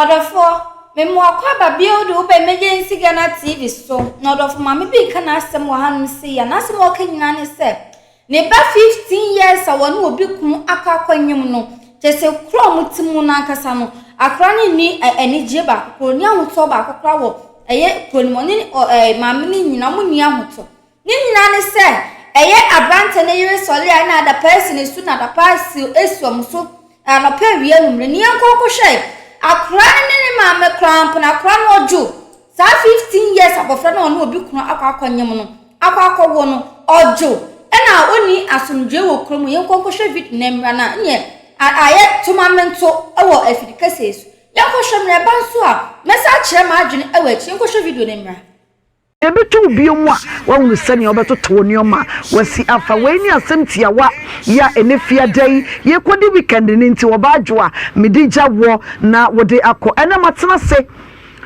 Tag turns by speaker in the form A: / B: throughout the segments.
A: Ɔdɔfoɔ, mema wo akwaaba bio de wo ba Emergency Ghana TV so. Na ɔdɔfo maame bi reka n'asɛm wɔ hanom sei a, n'asɛm a ɔreka nyinaa ne sɛ, ne ba 15 years a wɔne obi kunu akɔ akɔnyem no, kyerɛ sɛ kuro a wɔte mu no ankasa no, akora no nni anigyeɛ baako koraa, ɔnni ahotɔ baako koraa wɔ ɛyɛ kuro no mu. Ɔne maame no nyinaa, wɔnni ahotɔ. Ne nyinaa ne sɛ, ɛyɛ aberanteɛ no yere sɔre a na adapaa asi ne so na adapaa asi asi wɔn so anɔpa awia anwummere. Ne yɛnkɔ nkɔhwɛ akora no ne ne maame koraa mpo no, akora no ɔdwo. Saa 15 years abɔfra no a ɔne obi kunu akɔ akɔnyem no, akɔ akɔwo no, ɔdwo. Ɛna ɔnni asomdwoeɛ wɔ kurom. Yɛnkɔ nkɔhwɛ video no mmra na neɛ ayɛ tomamento wɔ afidi kɛseɛ so. Yɛnkɔhwɛ mmra, ɛba nso a mɛsan akyerɛ m'adwene wɔ akyi. Yɛnkɔhwɛ video no mmra.
B: Ɛbɛtɔ wo bio mu a, woahunu sɛnea wobɛtoto wo nneɛma a woasi afa. Wei ne asɛm tiawa yi a ɛnnɛ Fiada yi yɛrekɔdi weekend no nti wɔba adwo a mede gya woɔ na wode akɔ. Ɛnnɛ matena ase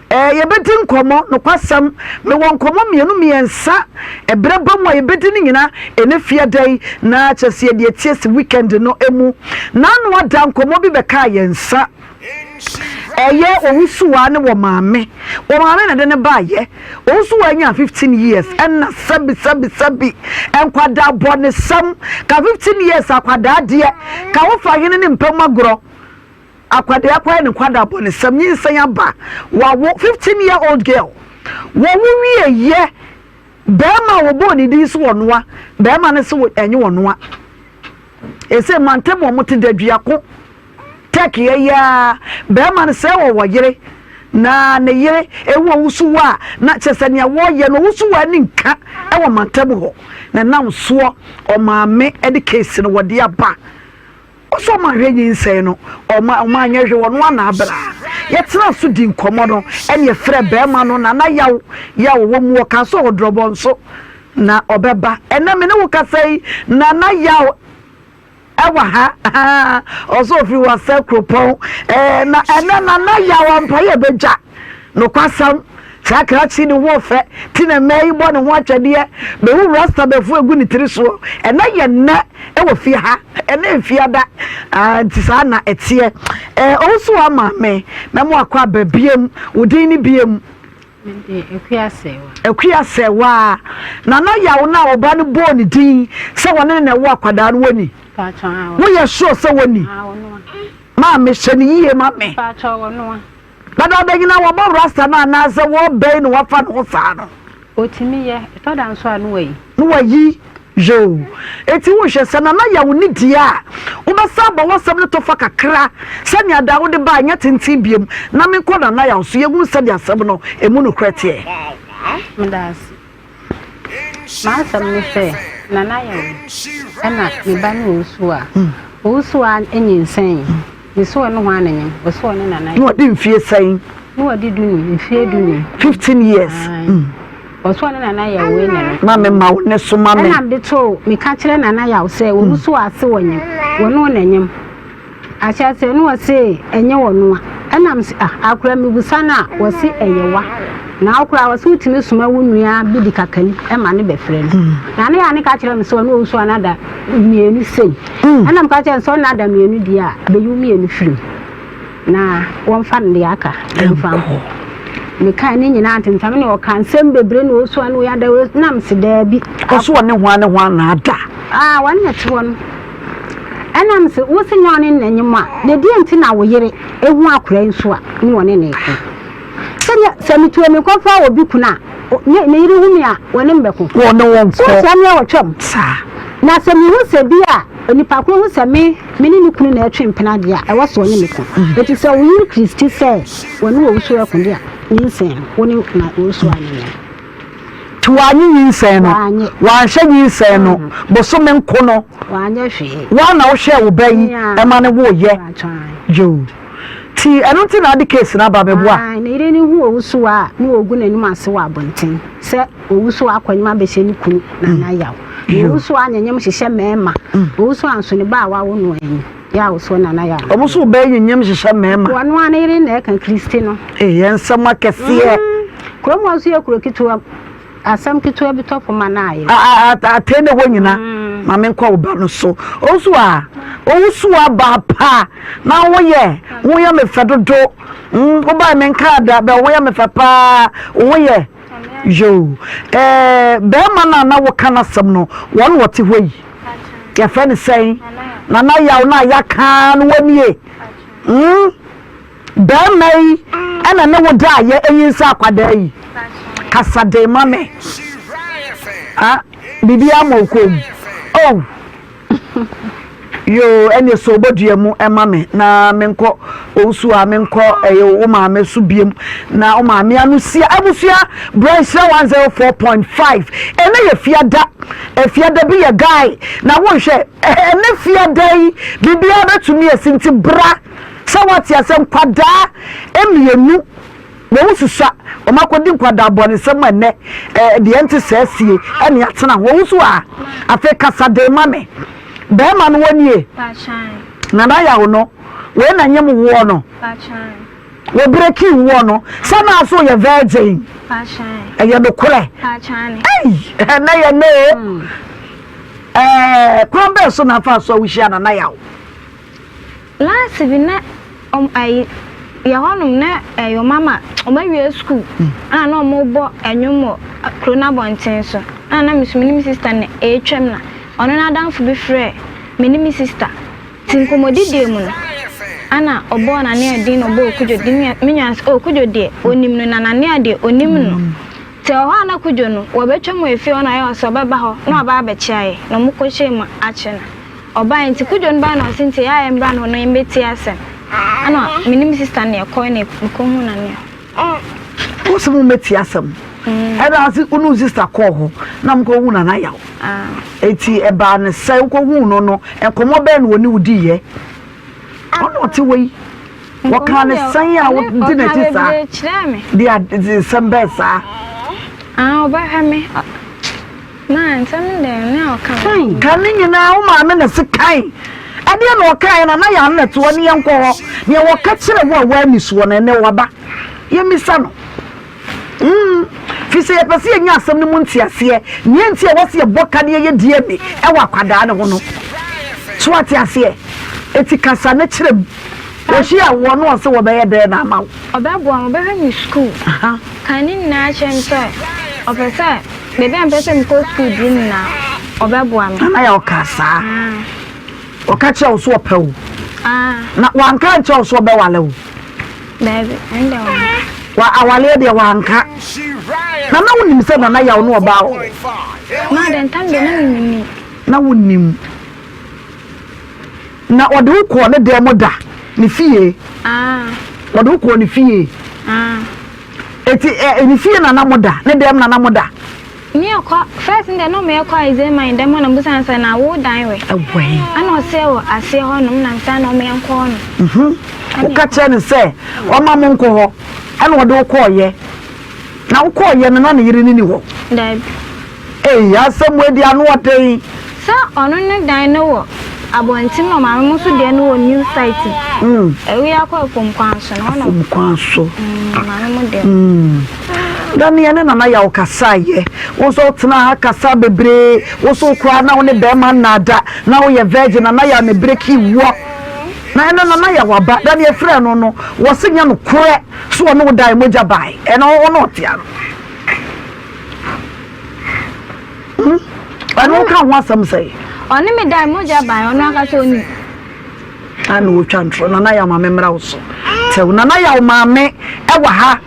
B: eh, yɛbɛdi nkɔmmɔ. Nokwasɛm, mewɔ nkɔmmɔ mmienu mmiɛnsa ɛberɛ ba mu a yɛbɛdi ne nyina ɛnnɛ Fiada yi na kyerɛ sɛ yɛde atie si weekend no mu. N'ano ada nkɔmmɔ bi bɛkaa yɛn nsa. Ɛyɛ owusuwaa ne wɔ maame. Wɔ maame na ɛde no baayɛ. Owusuwaa nyaa 15 years ɛna sɛbi sɛbi sɛbi nkwadaa bɔnesɛm ka 15 years akwadaa deɛ ka wofa hene ne mpa mu agorɔ. Akwadaa akɔyɛ ne nkwadaa bɔnesɛm nyinsɛn aba wawo 15 year old girl wɔwo wie yɛ bɛrima a wɔbɔɔ ne din so wɔnoa bɛrima no so ɛnye wɔnoa. Ɛsɛ mantam wɔn te daduako. Turkey yi ara, barima no sɛ ɔwɔ yere na ne yere ewu owusu a na kyerɛ sɛ nea wɔreyɛ no owusu ani nka wɔ mantam hɔ na nam soɔ ɔmaame de case no wɔde aba ɔsɛ ɔma ahwɛ nyinsɛn no ɔma ɔma anyɛ hwɛ wɔn ana abra yɛtena so di nkɔmɔ no ɛne ɛfrɛ barima no nana yaw yaw wɔ mu ɔka so ɔdrɔbɔ nso na ɔbɛba ɛnɛ me ne wo kasa yi nana yaw Ɛwɔ ha haa ɔsɛ ofiri wasɛ kuropɔn ɛɛ na ɛnɛ nana yaw ampa yɛ bɛdwa nokwasɛm saa krakye ne ho ɔfɛ ti na mmaa yi bɔ ne ho atwɛdeɛ bɛhu rasta bɛfo egu ne tiri soɔ ɛnɛ yɛ nnɛ ɛwɔ fie ha ɛnɛ mfiada aa nti saa na ɛteɛ ɛɛ owusu wa maame mɛmo akɔ aba biem wo din ne biem.
C: Mede Akua Sɛɛwa.
B: Akua Sɛɛwa. Nana Yaw no a ɔba no bɔɔ ne din sɛ ɔne no na ɛwɔ akwadaa no wɔni?
C: Paatwɔ aa.
B: Woyɛ sure sɛ wɔni?
C: Aa ɔnoa.
B: Maame hyɛ no yie ma me.
C: Paatwɔ ɔnoa.
B: Dadaada nyinaa wɔbɔ rasta no anaasɛ wɔbɛn na wafa ne ho saa no?
C: Ɔtumi yɛ, ɛtɔ da nso a na wayi.
B: Na wayi. Yoo. Enti wohwɛ, sɛ Nana Yaw nni deɛ a, wobɛsan abɔ w'asɛm no tɔfa kakra sɛnea daa wode ba a ɛnyɛ tenten biom na menkɔ Nana Yaw so yɛhunu sɛdeɛ asɛm no ɛmu nokorɛ teɛ.
C: Meda ase. M'asɛm ne sɛ, Nana Yaw ɛna me ba no ɔresu a, ɔresu a nyinsɛn. Mese ɔne hwan na nyem? Ɔse ɔne Nana
B: Na ɔde mfie sɛn?
C: Na ɔde dunum, mfie dunum.
B: 15 years.
C: Mm. Ɔse ɔne Nana Yaw wei na no.
B: Ma me ma wo ne so ma me.
C: Ɛna mede too, meka kyerɛ Nana Yaw sɛ wɔn so ase wɔ nyem, wɔne wo na nyem. Ahyɛaseɛ no ɔse ɛnyɛ ɔno a. Ɛna mese ah, akora mebusa no a, ɔse ɛyɛ wa. Na wo koraa ɔse wotumi soma wo nua bi di kakani ma no bɛfrɛ no. Na ne yɛ a ne ka kyerɛ me sɛ ɔne ɔwusu anada mmienu sei. Ɛna meka kyerɛ no sɛ ɔne ada mmienu deɛ a, bɛyi wo mmienu firi mu na wɔmfa no deɛ aka mfa nkɔ. Mekae ne nyinaa ntentam ne ɔka nsɛm bebree na ɔsu ano yɛ ada na mese daabi.
B: Ɔso ɔne hwan ne hwan na ada?
C: Ah, wɔne na te hɔ no. Ɛna mese wo se nyɛ ɔne na nyem a, na deɛ nti na wo yere ehu akora yi nso a ne ɔne ne ko. Sɛdeɛ sɛ metu me kɔfa obi kunu a, ne ne yere hu me a, wɔne me bɛko.
B: Wɔne wo nkɔ.
C: So ɔkyerɛ me a wɔtwam.
B: Saa.
C: Na sɛ mehu sɛ bi a onipa koro hu sɛ me me ne ne kunu na ɛtwe mpena deɛ a, ɛwɔ sɛ ɔne me ko. Enti sɛ wo yere Kristi sɛ wɔne owusu ɛko deɛ a, nyinsɛn no, wo ne na owusu anyɛ.
B: Nti wannye nyinsɛn no?
C: Wannye.
B: Wanhwɛ nyinsɛn no bosome nko no?
C: Wanyɛ hwee.
B: Woa na wohwɛɛ wo ba yi ma no woeɛ? Yoo. Nti ɛno nti na ade case no aba bɛboa?
C: Ae, ne yere no hu owusowa a, na ogu n'anim ase wɔ abɔnten sɛ owusowa akɔnyem abɛhyɛ ne kunu Nana Yaw. Na owusowa anyenyem hyehyɛ mmarima. Owusowa nso ne ba a wawo no anyi. Yaw so Nana Yaw.
B: Wɔn nso bɛyɛ nyenyem hyehyɛ mmarima.
C: Wɔn ara ne yere na ɛka Kristi no.
B: Ee, yɛn nsɛm akɛseɛ.
C: Kurom hɔ nso yɛ kuro ketewa. Asɛm ketewa bi tɔ fam a na ayɛ.
B: Atɛn ne hɔ nyina. Ma menkɔ wo ba no so. Owusu a, owusu aba pa na woyɛ, wo yɛ me fɛ dodo. Mm, wobae menkaa da, bɛ wo yɛ me fɛ paa. Wo yɛ. Yoo. Eh, bɛrima no a na woka n'asɛm no, wɔn wɔte hɔ yi. Yɛfrɛ no sɛn? Nana Yaw no a yɛaka no wɔ nie. Mm. Barima yi na ne wo daeɛ anyinsɛn akwadaa yi. Kasa den ma me. Ah, biribiara ma wo kɔn mu. Oh, yoo, ɛne sɛ ɔbɔdua mu ɛma me na menkɔ owusu a menkɔ ɛyɛ wo maame so biem na wo maame ano sia abusua brɛ nhyira 104.5 ɛnɛ yɛ fiada fiada bi yɛ guy na wonhwɛ ɛnɛ fiada yi biribiara bɛtumi asi nti bra Sɛ woate aseɛ, nkwadaa mmienu, wɔn susua, wɔn akɔdi nkwadaa bɔnesɛm a ɛnɛ ɛɛ deɛ ɛnte saa sie ɛne atena ho. Wɔn so a, afei kasa den ma me. Bɛrima no wɔn nie. Nana Yaw no, wei na nyem woɔ no. Wɔ breki woɔ no, sɛ naa so yɛ virgin. Ɛyɛ nokorɛ. Ei, ɛnɛ yɛ nɛ o. Ɛɛ, kwan bɛn so na afa so a wohyia Nana Yaw?
D: Last bi na ɔm ayi yɛ hɔnom na ɛyɛ ɔmo ama ɔmo awie sukuu ɛna na ɔmo bɔ ɛnwom wɔ kuro no abɔnten so ɛna na me so me ne me sista na ɛretwam na ɔno n'adamfo bi frɛɛ me ne me sista ti nkɔmmɔdidie mu no ɛna ɔbɔɔ Nanea din na ɔbɔɔ Kudwo din me nua no sɛ oh Kudwo deɛ ɔnim no na Nanea deɛ ɔnim no nti ɛwɔ hɔ a na Kudwo no wɔbɛtwam wɔ efie hɔ na ɔyɛ ɔsɛ ɔbɛba hɔ na waba abɛkyea yɛ na ɔmo kɔhyɛɛ mu akye no. Ɔbae ntsi Kudwo no bae na ɔse ntsi eyɛ a yɛmbra no hɔ na yembetsie asɛm. Ana menye me sister na yɛkɔe na mekohun Nana.
B: Wose mommetie asɛm? Ɛna ɔse wo ne wo sister kɔɔ hɔ na mokɔhuu Nana Yaw. Enti ɛbaa no sɛ wokɔhuu no no, nkɔmmɔ bɛn na ɔne wo diiɛ? Ɔna ɔte hɔ yi, wɔkaa no sɛn a wodi n'akyi saa? De nsɛm bɛn saa?
D: Ɔbɛhwɛ me. Maa nsɛm dɛn na ɔka
B: ho? Ka ne nyinaa, wo maame na se kan. Ɛdeɛn na ɔkaeɛ na na yɛn ano na ɛte hɔ ne yɛnkɔ hɔ. Nea wɔka kyerɛ wo a woanni soɔ no, ɛnnɛ waba. Yɛmmisa no. Mm, firi sɛ yɛpɛ sɛ yɛnya asɛm no mu nteaseɛ. Nea enti a ɛwɔ sɛ yɛbɔ ka na yɛyɛ DNA wɔ akwadaa no ho no. So wate aseɛ? Enti kasa na kyerɛ mu. Wɔhyia woɔ no ɔse wɔbɛyɛ dɛn na ama wo?
D: Ɔbɛboa me, ɔbɛhwɛ me sukuu. Kan ne nyinaa kyerɛ me sɛ ɔpɛ sɛ baabi a mepɛ sɛ mekɔ sukuu duru nyinaa, ɔbɛboa me.
B: Nana Yaw kaa saa? Ɔka kyerɛɛ wo sɛ ɔpɛ wo? Na wanka ankyerɛ wo sɛ ɔbɛwale wo?
D: Daabi, ɛno deɛ wanka.
B: Wa awaleɛ deɛ wanka. Na na wonim sɛ Nana Yaw ne ɔbaa wɔ hɔ?
D: Maa deɛ ntam deɛ na mennim.
B: Na wonnim. Na ɔde wo kɔɔ ne dan mu da, ne fie. Ɔde wo kɔɔ ne fie. Eti ɛ ne fie na na mo da, ne dan mu na na mo da.
D: Me ɛkɔ first deɛ na ɔmo yɛ kɔ Isaiah man dɛm hɔ na mbusa no sɛ na wo dan wɛ.
B: Ɛwɔ he?
D: Ɛna ɔsɛ wɔ aseɛ hɔ nom na nsa na ɔmo yɛ nkɔ hɔ nom.
B: Woka kyerɛ no sɛ ɔma mo nkɔ hɔ ɛna ɔde wo kɔɔyɛ. Na wo kɔɔyɛ no na ne yere no ni hɔ?
D: Daabi.
B: Ei asɛm wei deɛ ano ɔden.
D: Sɛ ɔno ne dan no wɔ abɔnten na ɔmaame mo nso deɛ no wɔ new site mu. Ɛwi akɔ afom kwan so no hɔ na.
B: Afom kwan so.
D: Maame mo deɛ.
B: Da no yɛne Nana Yaw kasaeɛ. Wo nso wotenaa ha kasaa bebree. Wo nso wo koraa na wo ne bɛrima nnaada. Na woyɛ virgin. Nana Yaw na ɛbrekii woɔ. Na ɛnɛ Nana Yaw aba. Da no yɛfrɛɛ no no, wɔse nyɛ nokorɛ sɛ ɔne wo daeɛ mogya baeɛ. Ɛnɛ ɔne ɔte ano. Hmm? Ɛno woka ho asɛm sɛn?
D: Ɔne me dae mogya bae, ɔno ankasa onim.
B: Ana otwa ntorɔ. Nana Yaw maame mmra wo so. Tɛw Nana Yaw maame ɛwɔ ha.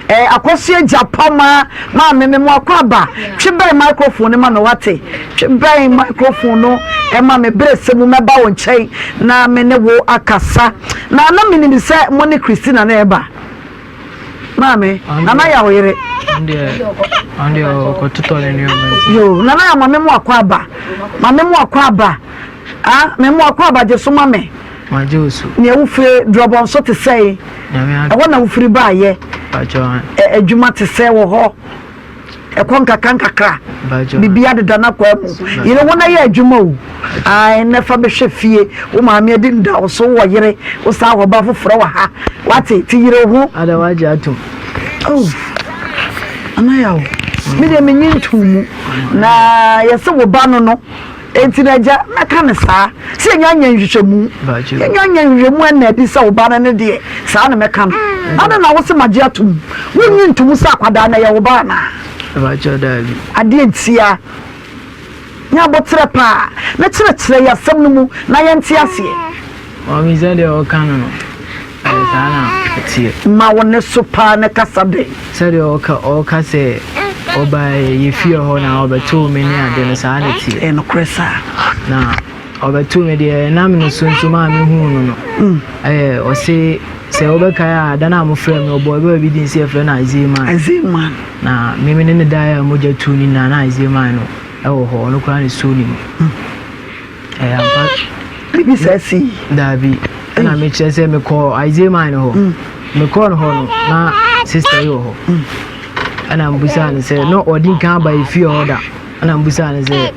B: Eh, akɔso agya pama maame me mo akɔ aba. Twe bɛn microphone no ma me wate. Twe bɛn microphone no ɛma me bere sɛ mu mɛba wo nkyɛn na me ne wo akasa. Na na menim sɛ mo ne Christina na ɛba. Maame, Nana yɛ wo yere. Yo, Nana yɛ maame mu akɔ aba. Maame mu akɔ aba. Ah, me mu akɔ aba gye so ma me. Nea wofiri drɔbɔ nso te sɛe. Ɛhɔ na wofiri baayɛ. Adwuma te sɛ wɔ hɔ. Ɛkɔ nkakra nkakra. Biribiara deda n'akwaa mu. Yere wo na yɛ adwuma o. Ae, na fa bɛhwɛ fie. Wo maame adi nda wo so, wowɔ yere, wo saa wɔ ba foforɔ wɔ ha. Wate, ti yere wo ho.
E: Ada wagye atom.
B: Oh, Anaya o. Me deɛ menye ntom mu. Na yɛsɛ wo ba no no. Enti no agya, mɛka no saa, sɛ yɛnya nyɛ nhwehwɛmu. Yɛnya nyɛ nhwehwɛmu ɛnna adi sɛ wo ba no ne deɛ, saa na mɛka no. Adɛn na wose magye atom? Wonnye ntom sɛ akwadaa no ɛyɛ wo ba anaa? Adeɛ ntia. Nya aboterɛ paa na kyerɛkyerɛ yɛn asɛm no mu na yɛnte aseɛ.
E: Maame sɛdeɛ ɔka no no, ɛyɛ saa na ɛteɛ.
B: Ma wo nne so paa na kasa den.
E: Sɛdeɛ ɔka ɔka sɛ ɔbaeɛ yɛ fie hɔ na ɔbɛtoo me ne ade no saa na ɛteɛ.
B: Ɛyɛ nokorɛ saa.
E: Na ɔbɛtoo me deɛ ɛnam ne so nso maa mehuu no no. Ɛyɛ ɔse sɛ wobɛkae a da no a mofrɛ me ɔbɔɔ bɛba bi din sɛ yɛfrɛ no Isaiah Man.
B: Isaiah Man.
E: Na me me ne no daeɛ a mogya tuu ne nyinaa na Isaiah Man no ɛwɔ hɔ ɔno koraa na ɛsoo ne mu. Ɛyɛ ampa.
B: Biribi saa sii?
E: Daabi. Ɛna mekyerɛ sɛ mekɔɔ Isaiah Man no hɔ. Mekɔɔ no hɔ no na sister yi wɔ hɔ. Ɛna mbusaa no sɛ na ɔdi nkan aba efie hɔ da. Ɛna mbusaa no sɛ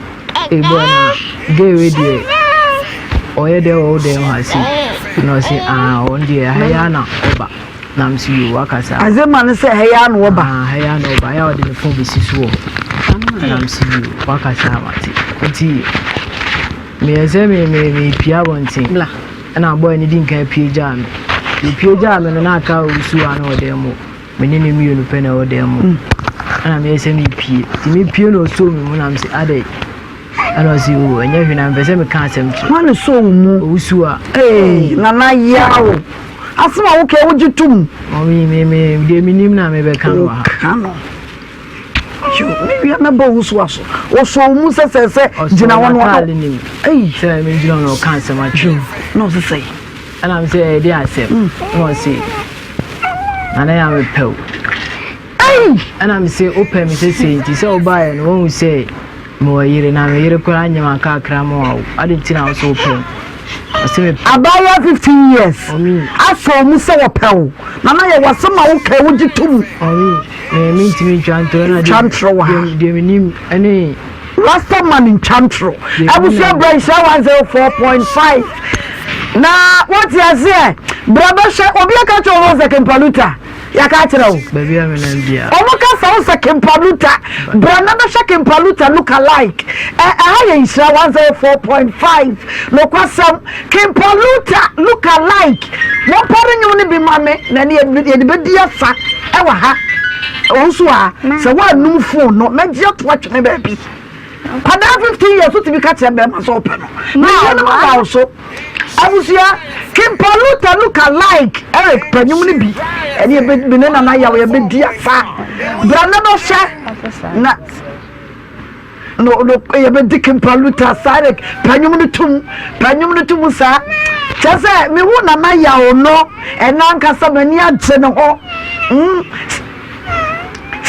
E: ebo na gay wei deɛ ɔyɛ dɛ wɔ wo dɛm ha sei. Ɛna ɔse ah ɔno deɛ ha yi ara na ɔba. Na mese yoo waka saa.
B: Adze ma no sɛ ha yi ara na ɔba.
E: Ah ha yi ara na ɔba ayɛ a ɔde ne phone besi so wɔ hɔ. Na mese yoo waka saa mate. Nti meyɛ sɛ me me mepie abɔnten. Ɛna boy no di nkan pie gyaa me. Mepie gyaa me no na aka owusu a na ɔdan mu. Me ne ne mmienu pɛ na ɛwɔ dan mu. Ɛna meyɛ sɛ mepie. Nti mepie na ɔsoo me mu na mese adɛn. Ɛna ɔsi o ɛnyɛ hwee na mepɛ sɛ meka asɛm kyerɛ.
B: Hwan na soo wo mu?
E: Owusu a.
B: Ee Nana Yaw asɛm a woka yi wogye tom?
E: Mɔmi me me deɛ menim na mebɛka no wɔ ha.
B: Woka no. Yo me wia mɛbɔ owusu aso. Ɔsoo wo mu sɛ sɛ sɛ gyina hɔ no
E: ɔno. Nim.
B: Ei.
E: Sɛ me gyina hɔ na ɔka asɛm akyerɛ.
B: Na ɔse sɛ.
E: Ɛna me sɛ ɛde asɛm. Na ɔse Nana Yaw mepɛ wo.
B: Ei!
E: Ɛna me se wopɛ me sesei nti sɛ wobaeɛ no woahu sɛ mewɔ yere na me yere koraa nyɛ m'akakra ma wawo ade nti na wo so wopɛ me ɔse mepɛ
B: Abaayewa 15 years
E: Ɔmi.
B: asɔ mu sɛ wɔpɛ wo na na yɛ wasɛm a woka wogye to mu.
E: Ɔmi me mentumi ntwa ntorɔ na
B: Ntwa ntorɔ wɔ ha.
E: deɛ deɛ menim ɛne
B: Rasta man ntwa ntorɔ.
E: Deɛ
B: Abusua
E: menim
B: bra nhyira 104.5 na wote aseɛ bra bɛhwɛ obi aka kyerɛ wo sɛ Kempaluta. Yɛaka akyerɛ wo.
E: Baabi a menam biara.
B: Ɔmo ka sɛ wo sɛ Kempaluta. Bra na bɛhwɛ Kempaluta look alike. Ɛ ɛha yɛ Nhyira 104.5. Nokwasɛm, Kempaluta look alike. Mompare nnwom no bi ma me na ɛne yɛde bɛdi asa ɛwɔ ha. Wo nso a, sɛ woannum phone no, mɛgye ato atwene baabi. Kwadaa 15 years wotumi ka kyerɛ bɛrima sɛ ɔpɛ no. Mewie no maba wo so. Abusua, Kimpa Luther look alike Eric pɛ nwom no bi. Ɛne ebe me ne Nana Yaw yɛbɛdi asa. Bra na bɛhwɛ na no no yɛbɛdi Kimpa Luther asa Eric pɛ nwom no tum pɛ nwom no tum saa. Kyerɛ sɛ mehu Nana Yaw no ɛna ankasa m'ani agye ne ho. Mm.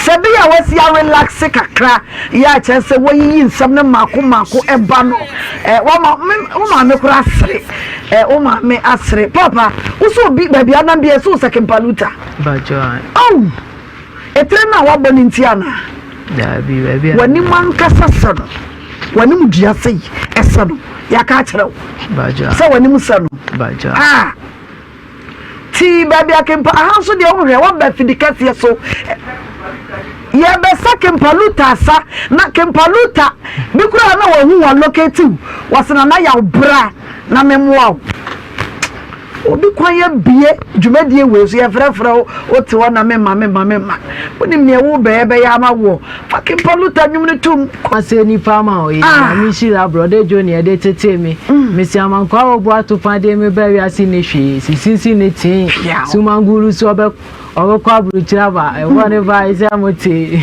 B: Sɛ bi a wasi arelaxe kakra yɛ a kyerɛ sɛ wayiyi nsɛm no mmaako mmaako ɛba no ɛ wama me wo maame koraa asere ɛ wo maame asere papa wo sɛ obi baabi anam bi ɛsɛ wo sɛ kempaluta oh etire no a wabɔ ne nti anaa
E: Daabi baabi a
B: w'anim ankasa sɛ no w'anim dua sɛ yi ɛsɛ no yɛaka akyerɛ wo sɛ w'anim sɛ no ah Tii baabi a Kempa, aha nso deɛ wohwɛ, woaba afidi kɛseɛ so. Yɛbɛsa Kempa Luta asa, na Kempa Luta bi koraa na wahu wa locate wo, wɔse Nana Yaw bra na memmoa wo. Obi kwan abue dwumadie wei so yɛfrɛfrɛ wo, wote hɔ na memma memma memma. Wonim neɛ wobɛyɛ bɛyɛ ama woɔ. Fa Kempa Luta nnwom no tom.
E: Ase nipa ma ɔyɛ ah. Nyame nhyira brɔde dwo ne ɛde tetee me mm. Mesi amankwaa obu atopa de me ba wiase ne hwee sisinsi ne tee sumanguru so ɔbɛ ɔbɛkɔ aburukyiri aba ɛwɔ ne ba ɛsɛ mo te.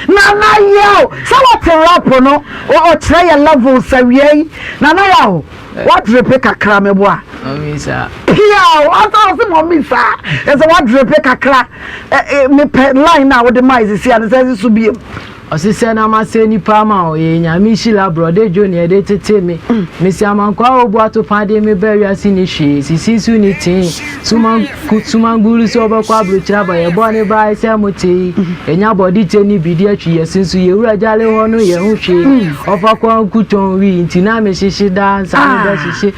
B: Nana Yaw sɛ wɔte rap no ɔkyerɛ yɛ levels awia yi Nana Yaw wadrepe kakra meboa
E: Mɔmi saa.
B: Piaw asa ɔse mɔmi saa ɛsɛ wadrepe kakra mepɛ line na wode maa esisi ano sɛ ɛsi so biem.
E: Ɔse sɛ na masɛ nipa ama o ee Nyame nhyira brɔde dwo neɛ de tete me Mese amankwaa obu atopa de me ba wiase ni hwee Sisi nso ni tee Sumanguru sɛ ɔbɛkɔ abrokyire aba yɛ bɔ ne bae sɛ mo tee Yɛnya bɔde kyɛ ne bidi atwi yɛse nso yɛwura gyale hɔ no yɛ ho hwee Ɔfa kwanku tɔn wii nti na me hyehye daa nsa me bɛ hyehye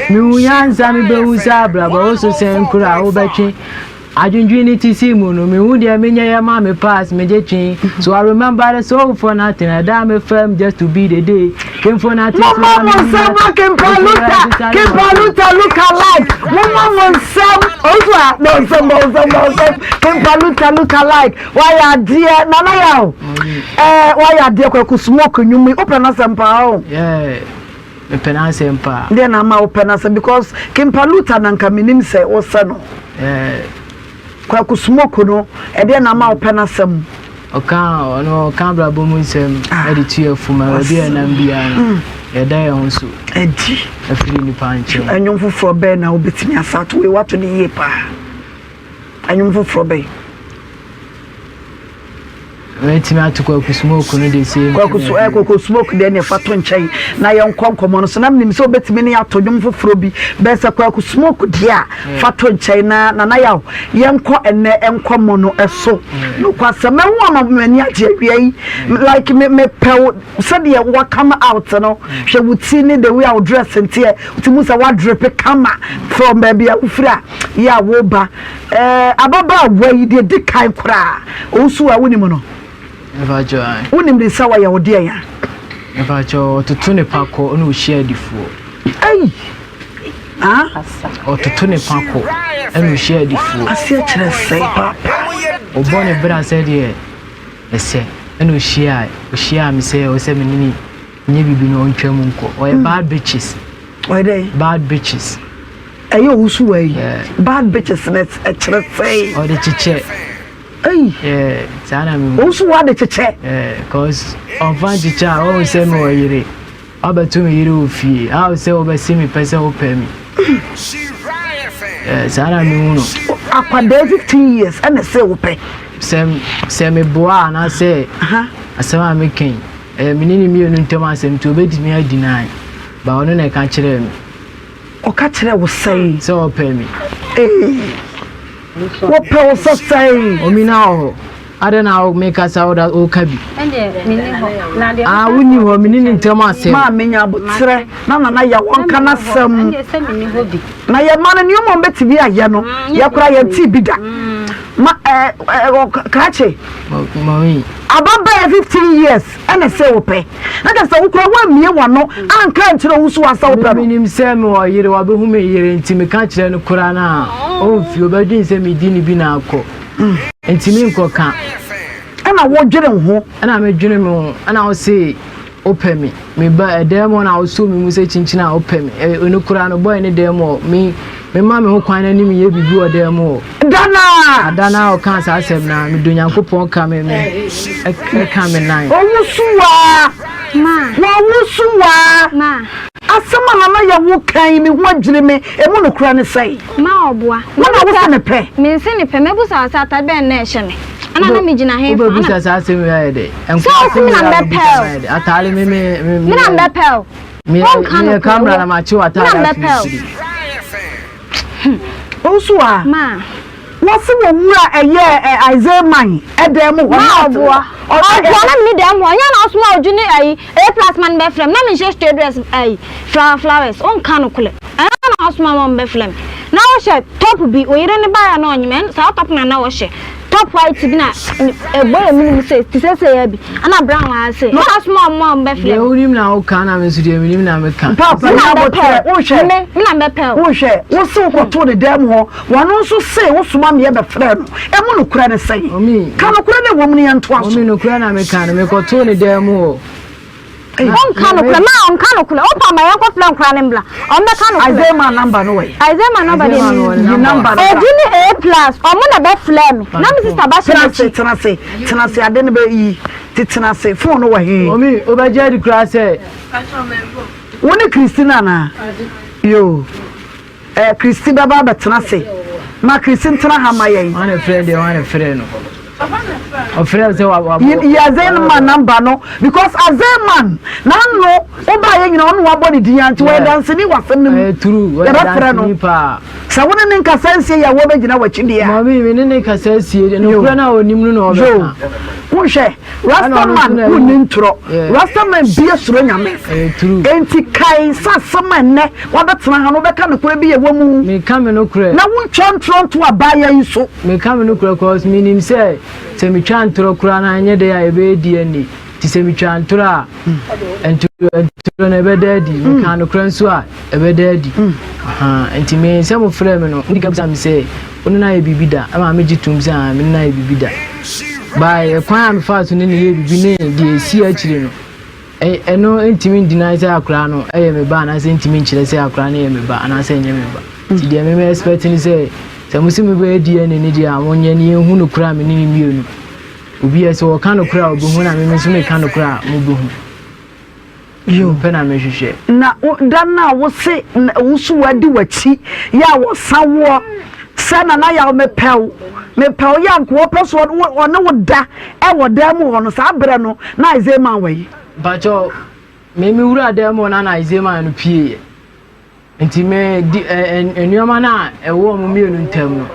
E: Mehu nyansa me bɛhu sɛ abrabɔ wo so sɛn koro a wobɛtwe. Adwendwen ne ti si mu no, mehu deɛ menyɛ yɛ ma me pass, megye twe. So I remember the soul for nothing, ɛda me fam just to be the day. Came for nothing, so
B: Momma
E: I
B: mo
E: mean
B: nsɛm ma
E: nothing.
B: Kimpaluta, Kimpaluta look alike. Momma mo nsɛm, owusu a, bɔ nsɛm, bɔ nsɛm, bɔ nsɛm. Kimpaluta look alike. Wayɛ adeɛ, Nana Yaw. Ɛɛ, wayɛ adeɛ Kwaku Smoke nnwom yi, wopɛ n'asɛm paa o.
E: Yeah, mepɛ n'asɛm paa.
B: Deɛ na ama wopɛ n'asɛm because Kimpaluta na nka menim sɛ wosɛ no.
E: Yeah.
B: Kwaku Smoke no, ɛdeɛ na ama wopɛ n'asɛm.
E: Ɔka ɔno ɔka abrabɔ mu nsɛm ɛde tu yɛ fo ma baabi a ɛnam biara no yɛda yɛn ho so
B: Ɛdi.
E: afiri nipa nkyɛn.
B: Ɛnwom foforɔ bɛn na wobɛtumi asa ato wei wato no yie paa. Ɛnwom foforɔ bɛn.
E: Mɛtumi ato Kwaku Smoke no de same.
B: Kwaku so eh, Kwaku Smoke deɛ ne fa to nkyɛn na yɛnkɔ nkɔmmɔ no so na menim sɛ wobɛtumi ne ato dwom foforɔ bi bɛn sɛ Kwaku Smoke deɛ a fa to nkyɛn na Nana Yaw yɛnkɔ ɛnɛ nkɔmmɔ no so. Nokwasɛm ɛho ama m'ani agye awia yi like me mepɛ wo sɛdeɛ wa come out no hwɛ wo ti ne the way a wo dress nteɛ woti mu sɛ woadrepe kama from baabi a wofiri a yɛ a woba. Ɛɛ, ababaawa yi, deɛ di kan koraa, owusu a wonim no?
E: Mepakyɛw, ae.
B: Wonim ne sɛ ɔyɛ wo deɛn a?
E: Mepakyɛw, ɔtoto ne pa kɔ ɛna ɔhyia adifoɔ.
B: Ei! Ah?
E: Ɔtoto ne pa kɔ ɛna ɔhyia adifoɔ.
B: Aseɛ kyerɛ sɛn paapa?
E: Ɔbɔ ne bra sɛdeɛ ɛsɛ ɛna ɔhyia ɔhyiaa me sɛ ɔsɛ me ne ne nyɛ biribi no ɔntwa mu nkɔ. Ɔyɛ bad bitches.
B: Ɔyɛ dɛn?
E: Bad bitches.
B: Ɛyɛ owusu wɔ yi. Bad bitches na ɛkyerɛ sɛn.
E: Ɔde kyekyɛ.
B: Ɛyi.
E: Yeah, saa na mi hu.
B: Owusu wɔ ade kyekyɛ.
E: Yeah, cause ɔnfa nkyekyɛ a ɔwɔ sɛ mi wɔ yere. Wabɛto mi yere wɔ fie. Awo sɛ wobɛsi mi pɛ sɛ wopɛ mi. Yeah, saa na mi hu no.
B: Akwadaa 15 years ɛna ɛsɛ wopɛ.
E: Sɛ sɛ mi boa anaasɛ asɛm a mi kɛn. Ɛyɛ me ne ne mmienu ntam asɛm nti obetumi adi nan. Ba ɔno na ɛka kyerɛɛ me.
B: Ɔka kyerɛɛ wo sɛn?
E: Sɛ ɔpɛ me.
B: Ee, wɔpɛ wo sɛ sɛn?
E: Omina wɔ hɔ. Adɛn na mekasa woda woka bi?
C: Ɛndeɛ menni hɔ. Na deɛ
E: Ah, wonni hɔ, me ne ne ntam asɛm.
B: Maame nya aboterɛ na Nana yɛ wɔnka n'asɛm.
C: Ɛndeɛ sɛ menni hɔ bi.
B: Na yɛ mma no nneɛma a wɔbɛtumi ayɛ no, yɛ koraa yɛntee bi da. Ma ɛɛ ɛɛ krakye.
E: Mami.
B: Ababaa 15 years. Ɛna sɛ wopɛ. Na kyerɛ sɛ wo koraa woammue w'ano anka ankyerɛ wo nso sɛ wopɛ no.
E: Menim sɛ mewɔ yere, wabehu me yere nti meka kyerɛ no koraa no a, ɔmfi, ɔbɛdwen sɛ medi ne bi na akɔ. Nti menkɔka.
B: Ɛna wodwene wo ho.
E: Ɛna medwene me ho. Ɛna wose wopɛ me. Meba ɛdan mu hɔ na wosɔ me mu sɛ kyinkyin a wopɛ me. Ɛno koraa no, boy ne dan mu hɔ. Me mema me ho kwan na ne meyɛ biribi wɔ dan mu hɔ.
B: Da no a.
E: Da no a ɔkaa saa asɛm no a, medɔ Onyankopɔn ka me me ɛka me nan.
B: Owusuwaa! Wɔwusuwaa! Asɛm a Nana yɛ wo kan yi, me ho adwiri me. Emu nokorɛ ne sɛn?
D: Ma ɔboa.
B: Wo na wose ne pɛ?
D: Mense ne pɛ. Mɛbusa wo sɛ atade bɛn na ɛhyɛ me? Ɛna na megyina he fa?
E: Wobɛbusa saa asɛm yi ayɛ dɛ?
D: Sɛ wo se me na mbɛpɛ o.
E: Atade me me me.
D: Me na mbɛpɛ o.
E: Me
D: Wonka
E: me
D: nokorɛ
E: camera
D: wo.
E: na makye
D: Me na
E: w'atade ato
D: mbɛpɛ o.
E: akyiri.
B: Wo nso a,
D: Ma.
B: wɔse wɔ wura ɛyɛ ɛ Isaiah man ɛdan mu hɔ
D: Ma
B: na ɔte
D: ɔboa.
B: hɔ.
D: Ɔboa na mene dan mu hɔ. Ɔnyɛ na ɔsoma ɔdwo ne ayi A plus man bɛfrɛ me. Na menhyɛ straight dress ayi flower flowers. Wonka nokorɛ. Ɛno na ɔsoma ma ɔmbɛfrɛ me. Na wohyɛ top bi. Wo yere ne baeɛ a na ɔnyem. Ɛn saa top na na wɔhyɛ. Top white bi na ɛbɔ yɛ mene mu sei te sɛ sei bi. Ɛna brown wɔ ha sei. Na ɔsoma ɔmo a ɔmbɛfrɛ
E: Deɛ
D: me.
E: wonim na woka na me nso deɛ menim na meka.
B: Paapa
D: Me
B: nya
D: na
B: aboterɛ,
D: mbɛpɛ o.
B: wohwɛ,
D: Me me na mbɛpɛ o.
B: wohwɛ, wo se wokɔtoo ne dan mu hɔ, wɔno nso se wosoma meɛ bɛfrɛɛ no, emu nokorɛ ne sɛn?
E: Mami,
B: Ka nokorɛ no ɛwɔ mu no yɛntoa so.
E: Mami nokorɛ na meka no, mekɔtoo ne dan mu hɔ.
D: Ɔnka nokorɛ ma ɔnka nokorɛ wopa ma yɛnkɔ frɛ nkora no mbra ɔmbɛka nokorɛ.
B: Isaiah man number no wɔ yi.
D: Isaiah man number deɛ mi
B: Yi number no bra.
D: Edi ne A plus ɔmo na bɛ frɛ me na me sister ba hyɛ
B: Tena ase
D: m'akyi.
B: tena ase tena ase ade no bɛ yi ti tena ase phone no wɔ he.
E: Mami wobɛgye adi koraa sɛ.
B: Wo ne Christina anaa? Yoo. Eh, Christy bɛba abɛtena ase. Ma Christy ntena ha ma yɛn.
E: Wane frɛ deɛ wane frɛ no. Ɔfrɛ sɛ wa wa.
B: Yi Azee man number no because Azee man n'ano ɔbaa yɛ nyina ɔno wabɔ ne din anti wɔyɛ danseni wɔ asɛm no mu.
E: Ɛyɛ true wɔyɛ
B: Yɛbɛfrɛ no.
E: danseni paa.
B: Sɛ wo ne ne nkasa nsie yɛ a wɔbɛgyina w'akyi deɛ a.
E: Mami me ne ne kasa sie deɛ nokorɛ no a ɔnim no na ɔbɛka.
B: Yo. Wohwɛ, Rastaman wonni ntorɔ. Rastaman bia suro Nyame. Enti kae sɛ asɛm a ɛnnɛ wabɛtena ha no wobɛka nokorɛ bi yɛ wɔ mu.
E: Meka me nokorɛ.
B: Na wontwa ntorɔ nto abaayewa yi so.
E: Meka me nokorɛ cause menim sɛ sɛ metwa ntorɔ koraa no a ɛnyɛ dɛn a ɛbɛyɛ DNA. Nti sɛ metwa ntorɔ a, ntorɔ no ɛbɛda adi. Meka nokorɛ nso a, ɛbɛda adi. Nti me sɛ mofrɛɛ me no, modi kan bisa me sɛ, wo ne no ayɛ biribi da? Ɛma megye toom sɛ, aane, me ne no ayɛ biribi da. By ɛkwan a mefaa so ne no yɛɛ biribi ne deɛ ɛsii akyire no, ɛno ntumi ndeny sɛ akwadaa no yɛ me ba anaasɛ ntumi nkyerɛ sɛ akwadaa no yɛ me ba anaasɛ ɛnyɛ me ba. Nti deɛ me me expect ne sɛ, sɛ mo se mobɛyɛ DNA no deɛ a, monyɛ na yɛnhu nokorɛ a me ne no mmienu. Obi yɛ sɛ ɔka nokorɛ a ɔbɛhu na me nso meka nokorɛ a mobɛhu.
B: Yo.
E: Pɛ na mehwehwɛ.
B: Na da no a wose wo so wadi w'akyi yɛ a wɔsa woɔ sɛ Nana Yaw mepɛ wo mepɛ wo yɛ a nka wɔpɛ so ɔne wo da wɔ dan mu hɔ no saa berɛ no na Isaiah man wɔ yi.
E: Mpakyɛw me me wura dan mu hɔ na na Isaiah man no pieeɛ. Nti me di ɛ ɛ nneɛma no a ɛwɔ wɔn mmienu ntam no,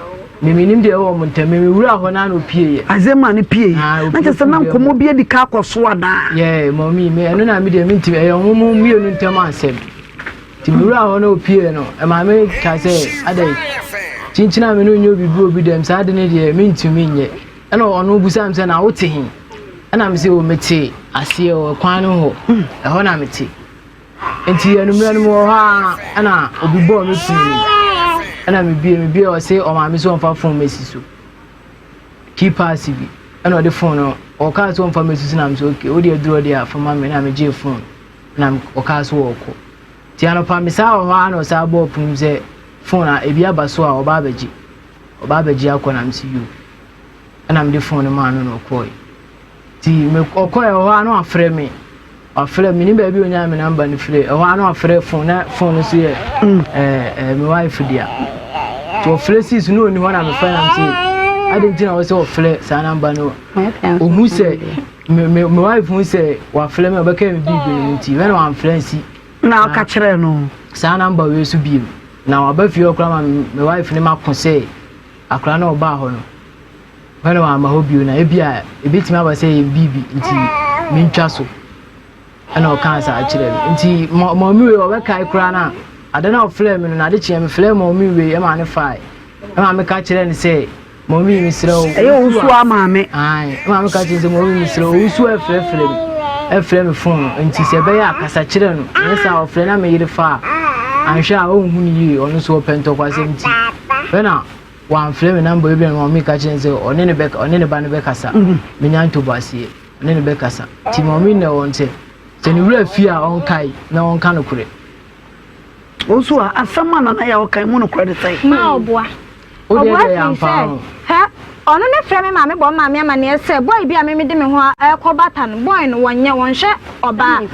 E: me menim deɛ ɛwɔ wɔn ntam. Me mewura hɔ na na opie yɛ.
B: Adze maa no pie yɛ. Na kyerɛ sɛ na nkɔmɔ bi adi ka akɔ so anaa?
E: Yɛ mɔmi me ɛno na me deɛ me ntumi ɛyɛ wɔn mmienu ntam asɛm. Nti mewura hɔ na opie no, ɛmaa me ka sɛ adɛ kyinkyin a me no nyɛ obi bi obi dɛm saa de ne deɛ me ntumi nyɛ. Ɛna ɔno busa me sɛ na wote he? Ɛna me sɛ o mete aseɛ wɔ kwan no hɔ. Ɛhɔ na mete. Nti anwummerɛ no mewɔ hɔ ara ɛna obi bɔɔ me pono no mu ɛna mebie mebie ɔse ɔmaame sɛ ɔmfa fon mɛsi so key pass bi ɛna ɔde fon no ɔkaa sɛ ɔmfa mɛsi so na mesɛ okay wode aduru ɔde a fa ma me na megyee fon na ɔkaa sɛ ɔɔkɔ nti anɔpa mesaa wɔ hɔ ara na ɔsaa bɔɔ pono mu sɛ fon a ebi aba so a ɔba abɛgye ɔba abɛgye akɔ na mese yo ɛna mede fon no maa no na ɔkɔɔe Nti me ɔkɔɛ ɛhɔ ara na wafrɛ me wafrɛ me nim baabi onyaa me namba no firi ɛhɔ ara na wafrɛ phone na phone no so yɛ ɛɛ ɛɛ me wife dea nti ɔfrɛ sii so na ɔni hɔ na mefrɛ nam sɛ adi nti na ɔsɛ ɔfrɛ saa namba no ohu sɛ me me me wife hu sɛ wafrɛ me ɔbɛka me biribi no nti wɛn wamfrɛ nsi
B: na ɔka kyerɛ no
E: saa namba wei so biem na waba fie hɔ koraa ma me wife ne mako sɛ akwadaa na ɔbaa hɔ no Hwɛ na wamma hɔ bio na ebia ebetumi aba sɛ ɛyɛ biribi nti mentwa so. Ɛna ɔkaa saa kyerɛɛ me. Nti mɔmi wei ɔbɛkae koraa no a, ade no a ɔfrɛɛ me no, na ade kyeɛ mefrɛɛ mɔmi wei ɛma ne fae. Ɛma meka kyerɛɛ no sɛ, mɔmi mesrɛ wo.
B: Ɛyɛ owusu a maame.
E: Ae, ɛma meka kyerɛ no sɛ mɔmi mesrɛ wo, owusu a ɛfrɛfrɛ me, ɛfrɛ me fon no, nti sɛ ɛbɛyɛ a kasa kyerɛ no. Ɛnyɛ saa ɔfrɛ na me yere fa a, anhwɛ a ɔnhu no yie, ɔno nso ɔpɛ ntɔkwasɛm nti. Ɛna Wamfrɛ me number ebia na maame ka kyerɛ no sɛ ɔne ne bɛka ɔne ne ba no bɛkasa. Menya ntoboaseɛ ɔne no bɛkasa. Nti maame na wɔn sɛ sɛ ne wura fie a ɔnkae na ɔnka nokorɛ.
B: Wo nso a asɛm a Nana Yaw ka emu nokorɛ ne sɛn?
D: Ma ɔboa.
E: Wo deɛ
D: Ɔboa
E: deɛ
D: firi
E: ɛyɛ ampa
D: sɛ
E: o.
D: hɛ ɔno ne frɛ me maame bɔ me maame amaneɛ sɛ boy bi a me mede me ho ɛrekɔ bata no boy no wɔnyɛ wɔnhwɛ ɔbaa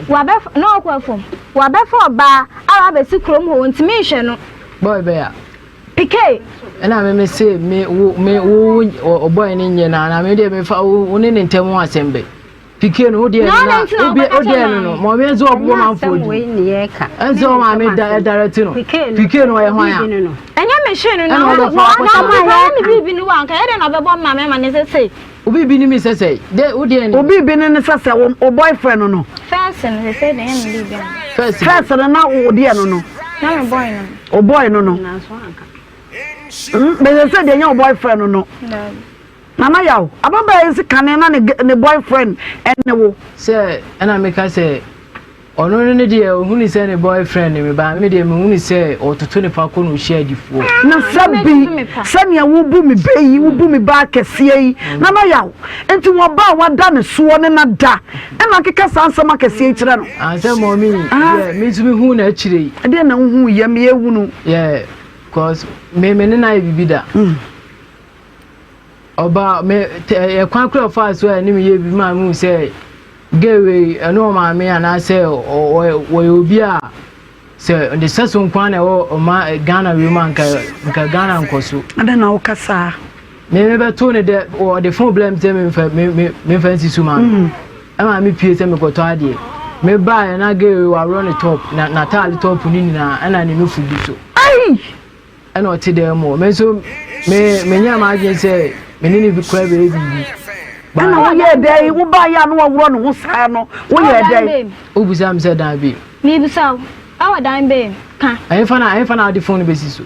D: wabɛfa na ɔkɔ afuom wabɛfa ɔbaa a wabɛsi kurom hɔ ɔntumi nhwɛ no.
E: Boy bɛyɛ a.
D: Piquet.
E: Ɛna me me se me wo me wo ɔbɔe ne nyɛ na na me deɛ me fa wo ne ne ntɛm ho asɛm bɛ. Piquet no wo deɛ no na obi o deɛ no no ma ɔmi nso ɔbɔ ma nfo di. Ɛnso ɔma me da ɛdarɛ ti no. Piquet no ɔyɛ hwan a.
D: Ɛnyɛ me hwee no na ɔna ɔna me biribi no wa nka yɛ dɛ na ɔbɛbɔ mma me ama ne sɛ sei.
E: Obi bi ne mi sɛ sɛ de wo deɛ ne.
B: Obi bi ne ne sɛ sɛ wo boyfriend no no.
D: First no sɛ sɛ deɛ ɛnyɛ me biribi ano.
E: First
B: First no na wo deɛ no no.
D: Na me boy no.
B: Wo boy no no. Mm, bɛsɛ sɛ deɛ ɛnyɛ wo boyfriend no no. Nana Yaw, ababaa yi se kane na ne ne boyfriend ɛne wo.
E: Sɛ ɛna meka sɛ Ɔno no ne deɛ ɔhunu sɛ ne boyfriend ne me ba, me deɛ mehunu sɛ ɔtoto ne fa kɔ na ɔhyia adifoɔ.
B: Na sɛ bi, sɛnea wobu me bɛ yi, wobu me ba akɛseɛ yi, Nana Yaw, nti wɔ ba a wada ne soɔ ne no ada, ɛna akeka saa nsɛm akɛseɛ yi kyerɛ no?
E: Ah, sɛ mɔmi, yeah, me nso mehuu no akyire yi.
B: Ɛdeɛn na wohuu yɛ me yɛhunu?
E: Yeah, cause me me ne no ayɛ biribi da. Ɔba me ɛkwan koro a ɔfaa so a ɛne me yɛ biribi maa mehu sɛ Girl wei ɛne ɔmaame anaasɛ wɔyɛ obi a sɛ ne sɛso nko ara na ɛwɔ ɔma Ghana wei mu a nka nka Ghana nkɔ so.
B: Adɛn na woka saa?
E: Me me bɛto ne dɛ ɔde fon brɛ me sɛ memfa me me memfa nsi so ma no. Mm. Ɛma me pie sɛ mekɔtɔ adeɛ. Me baeɛ na girl wei waworɔ ne top na n'ataade top ne nyinaa ɛna ne nufu gu so.
B: Ai!
E: Ɛna ɔte dan mu hɔ. Me nso me menyɛɛ m'adwene sɛ me ne no kura bɛyɛ biribi.
B: Ɛna woyɛɛ dɛn? Wobaeɛ a na waworɔ ne ho saa no, woyɛɛ dɛn?
E: Wobisa me sɛ dan bɛn?
D: Mebisa wo, ɛwɔ dan bɛn? Ka.
E: Ɛhefa na ɛhefa na wode fon no bɛsi so?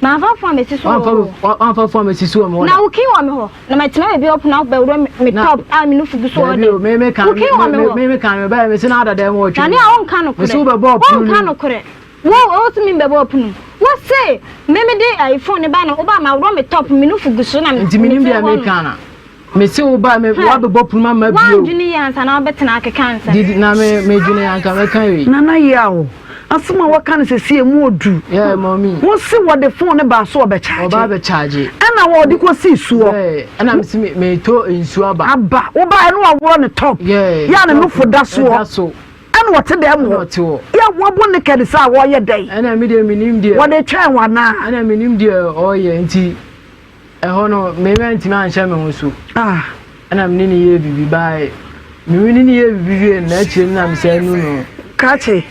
D: Mamfa fon amɛsi so wɔ hɔ.
E: Wamfa fon amɛsi so wɔ me hɔ da.
D: Na wo kin wɔ me hɔ. Na matena baabi a ɔpono abɛworɔ me top a me nufu gu so hɔ de. Wo kin wɔ me hɔ.
E: Me me kan me baeɛ me se na ada dan mu ɔtwe.
D: Na ne a wonka nokorɛ.
E: Me se wobɛbɔ ɔpono
D: no. Wonka nokorɛ. Wo wo se me mbɛbɔ ɔpono mu. Wo se me me de ayi fon ne ba no wo ba ma worɔ me top me nufu gu so na me
E: Nti menim deɛ meka na. Me se wo ba me wa bɛbɔ pono ma ma bio.
D: Woandwene yie ansa na wobɛtena akeka nsɛm.
E: Didi na me me dwene anka mɛka wei.
B: Nana Yaw, asɛm a waka no sɛsi emu odu.
E: Yeah mommy.
B: Wo se wɔde phone no baa so ɔbɛ charge.
E: Ɔba abɛ charge.
B: Ɛna wɔde kɔ sii soɔ.
E: Yeah, ɛna me se me me to nsuo aba.
B: Aba, wo ba ɛna waworɔ ne top.
E: Yeah.
B: Yɛ a ne nofo da soɔ.
E: Ɛda so.
B: Ɛna ɔte dɛm hɔ.
E: Ɛna ɔte hɔ.
B: Yɛ wabɔ naked sɛ a wɔyɛ dɛn.
E: Ɛna me deɛ menim deɛ.
B: Wɔde twɛn wo anaa.
E: Ɛna menim deɛ ɔyɛ nti. Ɛhɔ no, me mantumi anhyɛ me ho so. Ɛna me ne no yɛɛ biribi bae. Me ne no yɛɛ biribi wiee no, n'akyire no na mesan nu no.
B: Krakye,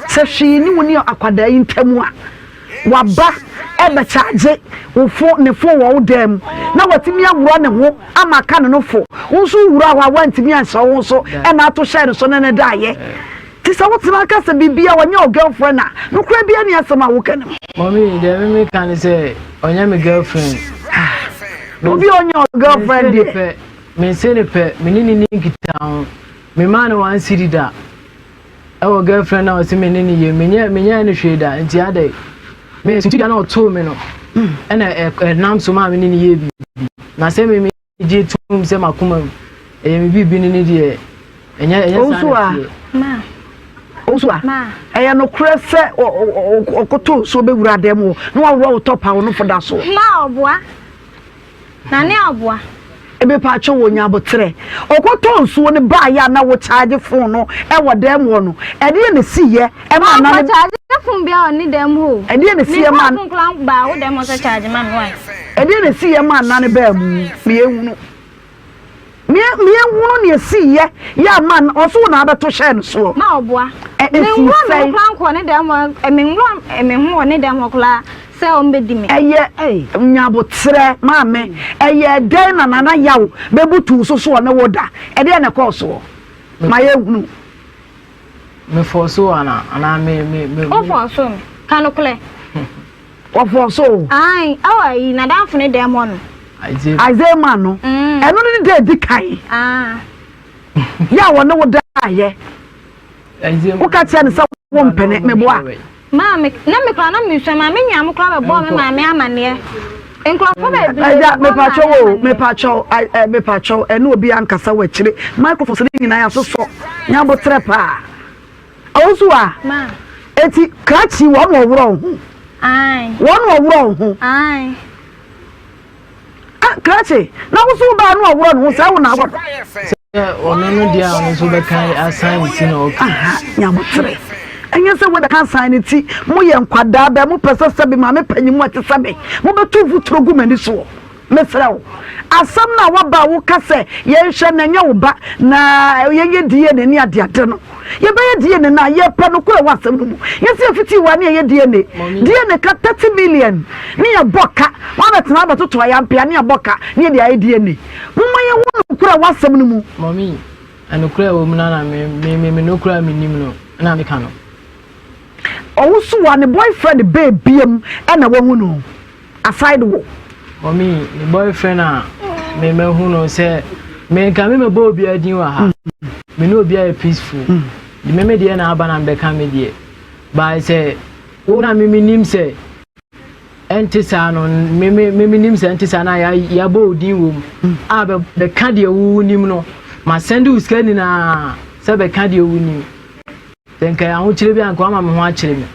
B: sɛ hwee nni wo ne akwadaa yi ntam a, waba rebɛkyagye wo fon, ne fon wɔ wo dan mu, na watumi awura ne ho ama aka ne nofo. Wo nso wowuraa hɔ a, woantumi anhyɛ wo ho so na ato hyɛɛ ne so ne no daeɛ. Nti sɛ wotena ka sɛ biribi a ɔnyɛ wo girlfriend a, nokorɛ biara nni asɛm a woka no mu.
E: Mummy, deɛ me meka ne sɛ ɔnyɛ me girlfriend.
B: Obi a ɔnyɛ wo girlfriend deɛ.
E: Mense ne pɛ, me ne ne ni nkitaho. Memaa no one cedi da. Ɛwɔ girlfriend a ɔse me ne ne yɛ, menyɛ menyɛɛ no hwee da, nti adɛn. Me suntidua na ɔtoo me no, ɛna ɛnam so maa me ne ne yɛɛ biribi. Na sɛ me gye tom sɛ m'akoma mu ɛyɛ me biribi no ne deɛ ɛnyɛ ɛnyɛ saa na ɛteɛ.
D: Ma.
B: Owusu a, ɛyɛ nokorɛ sɛ ɔkoto nsuo bɛwura dan mu hɔ na waworɔ wo tɔp a wo nofo da soɔ?
D: Ma ɔboa. Nane ɔboa.
B: Mepaakyɛw wɔ nya aboterɛ. Ɔkɔtɔɔ nsuo no baeɛ a na wo charge phone no wɔ dan mu hɔ no, ɛdeɛn na ɛsiiɛ ɛmaa nane.
D: Mankɔ charge phone biara wɔ ne dan mu hɔ o.
B: Ɛdeɛn na ɛsiiɛ maa.
D: Memfaa phone koraa baa wo dan mu hɔ sɛ charge ma me why.
B: Ɛdeɛn na ɛsiiɛ maa nna no baa mu? Ma yɛnhunu. Ma yɛnhunu nea ɛsiiɛ yɛ a ma ɔso wo na abɛto hyɛɛ no soɔ.
D: Ma ɔboa.
B: Ɛ ɛsii
D: Menwura me ho
B: sɛn?
D: koraa nkɔɔ ne dan mu hɔ, menwura me ho wɔ ne dan mu hɔ koraa sɛ ɔmbɛdi me.
B: Ɛyɛ nyaboterɛ maame, ɛyɛɛ dɛn na Nana Yaw bɛbutuu so so ɔne wo da? Ɛdeɛn na ɛkɔɔ soɔ? Ma yɛnhunu.
E: Me fɔɔso wo anaa? Anaa me me me.
D: Wo fɔɔso me, ka nokorɛ.
B: Wɔfɔɔ so o.
D: Ae, ɛwɔ ayi, n'adamfo no dan mu hɔ no.
B: Isaiah man no. Ɛno ne da edi kan. Yɛ a wɔne wo daeɛ. Woka kyerɛ no sɛ wompene, meboa.
D: Maame, na me koraa na mesua, maame nua mo koraa bɛbɔɔ me maame amaneɛ. Nkurɔfoɔ bebree
B: Agya,
D: bɛbɔɔ me maame
B: mepakyɛw o,
D: amaneɛ.
B: mepakyɛw, ɛ, mepakyɛw, ɛne obi ankasa wɔ akyire. Microphones no nyinaa yɛasosɔ. Nyabotrɛ paa. Ɔwo a, eti krakye wɔn na ɔworɔ wo ho. Wɔn na ɔworɔ wo ho. Ah, krakye, na wo so baa no ɔworɔ ne ho sɛ wo na awɔ no.
E: Sɛ ɔno no deɛ a ɔno nso bɛka asan ne ti na ɔka.
B: Aha, nyabotere. Ɛnyɛ sɛ wobɛka asan ne ti, moyɛ nkwadaa bɛn, mopɛ sɛ sɛbe maame panyin mu a ɛte sɛ me, mobɛto mfuturo gu m'ani soɔ. Mesrɛ wo, asɛm no a woaba a woka sɛ yɛnhwɛ na ɛnyɛ wo ba na yɛnyɛ DNA ne adeade no, yɛbɛyɛ DNA no a, yɛpɛ nokorɛ wɔ asɛm no mu. Yɛse yɛfitii hɔ a ne yɛyɛ DNA. DNA ka 30 million ne yɛbɔ ka, woabɛtena abɛtoto ayampea ne yɛbɔ ka ne yɛde ayɛ DNA. Momma yɛnhu nokorɛ wɔ asɛm no mu.
E: Mummy, nokorɛ a ɛwɔ mu no ara na me, me, me nokorɛ a menim no na meka no.
B: Ɔwosow a ne boyfriend bɛɛ biam na wahu no aside wo.
E: Mummy, ne boyfriend a me mahu no sɛ me nka me mɛbɔ obiara din wɔ ha. Me ne obiara yɛ peaceful. Me me deɛ na aba na mebɛka me deɛ. But sɛ wo na me menim sɛ ɛnte saa no me me me menim sɛ ɛnte saa na yɛabɔ wo din wɔ mu a bɛka deɛ wo nim no ma sɛnde wo sika nyinaa sɛ bɛka deɛ wo nim. Sɛ nka ɛyɛ ahokyerɛ bi a nka wama me ho akyere me.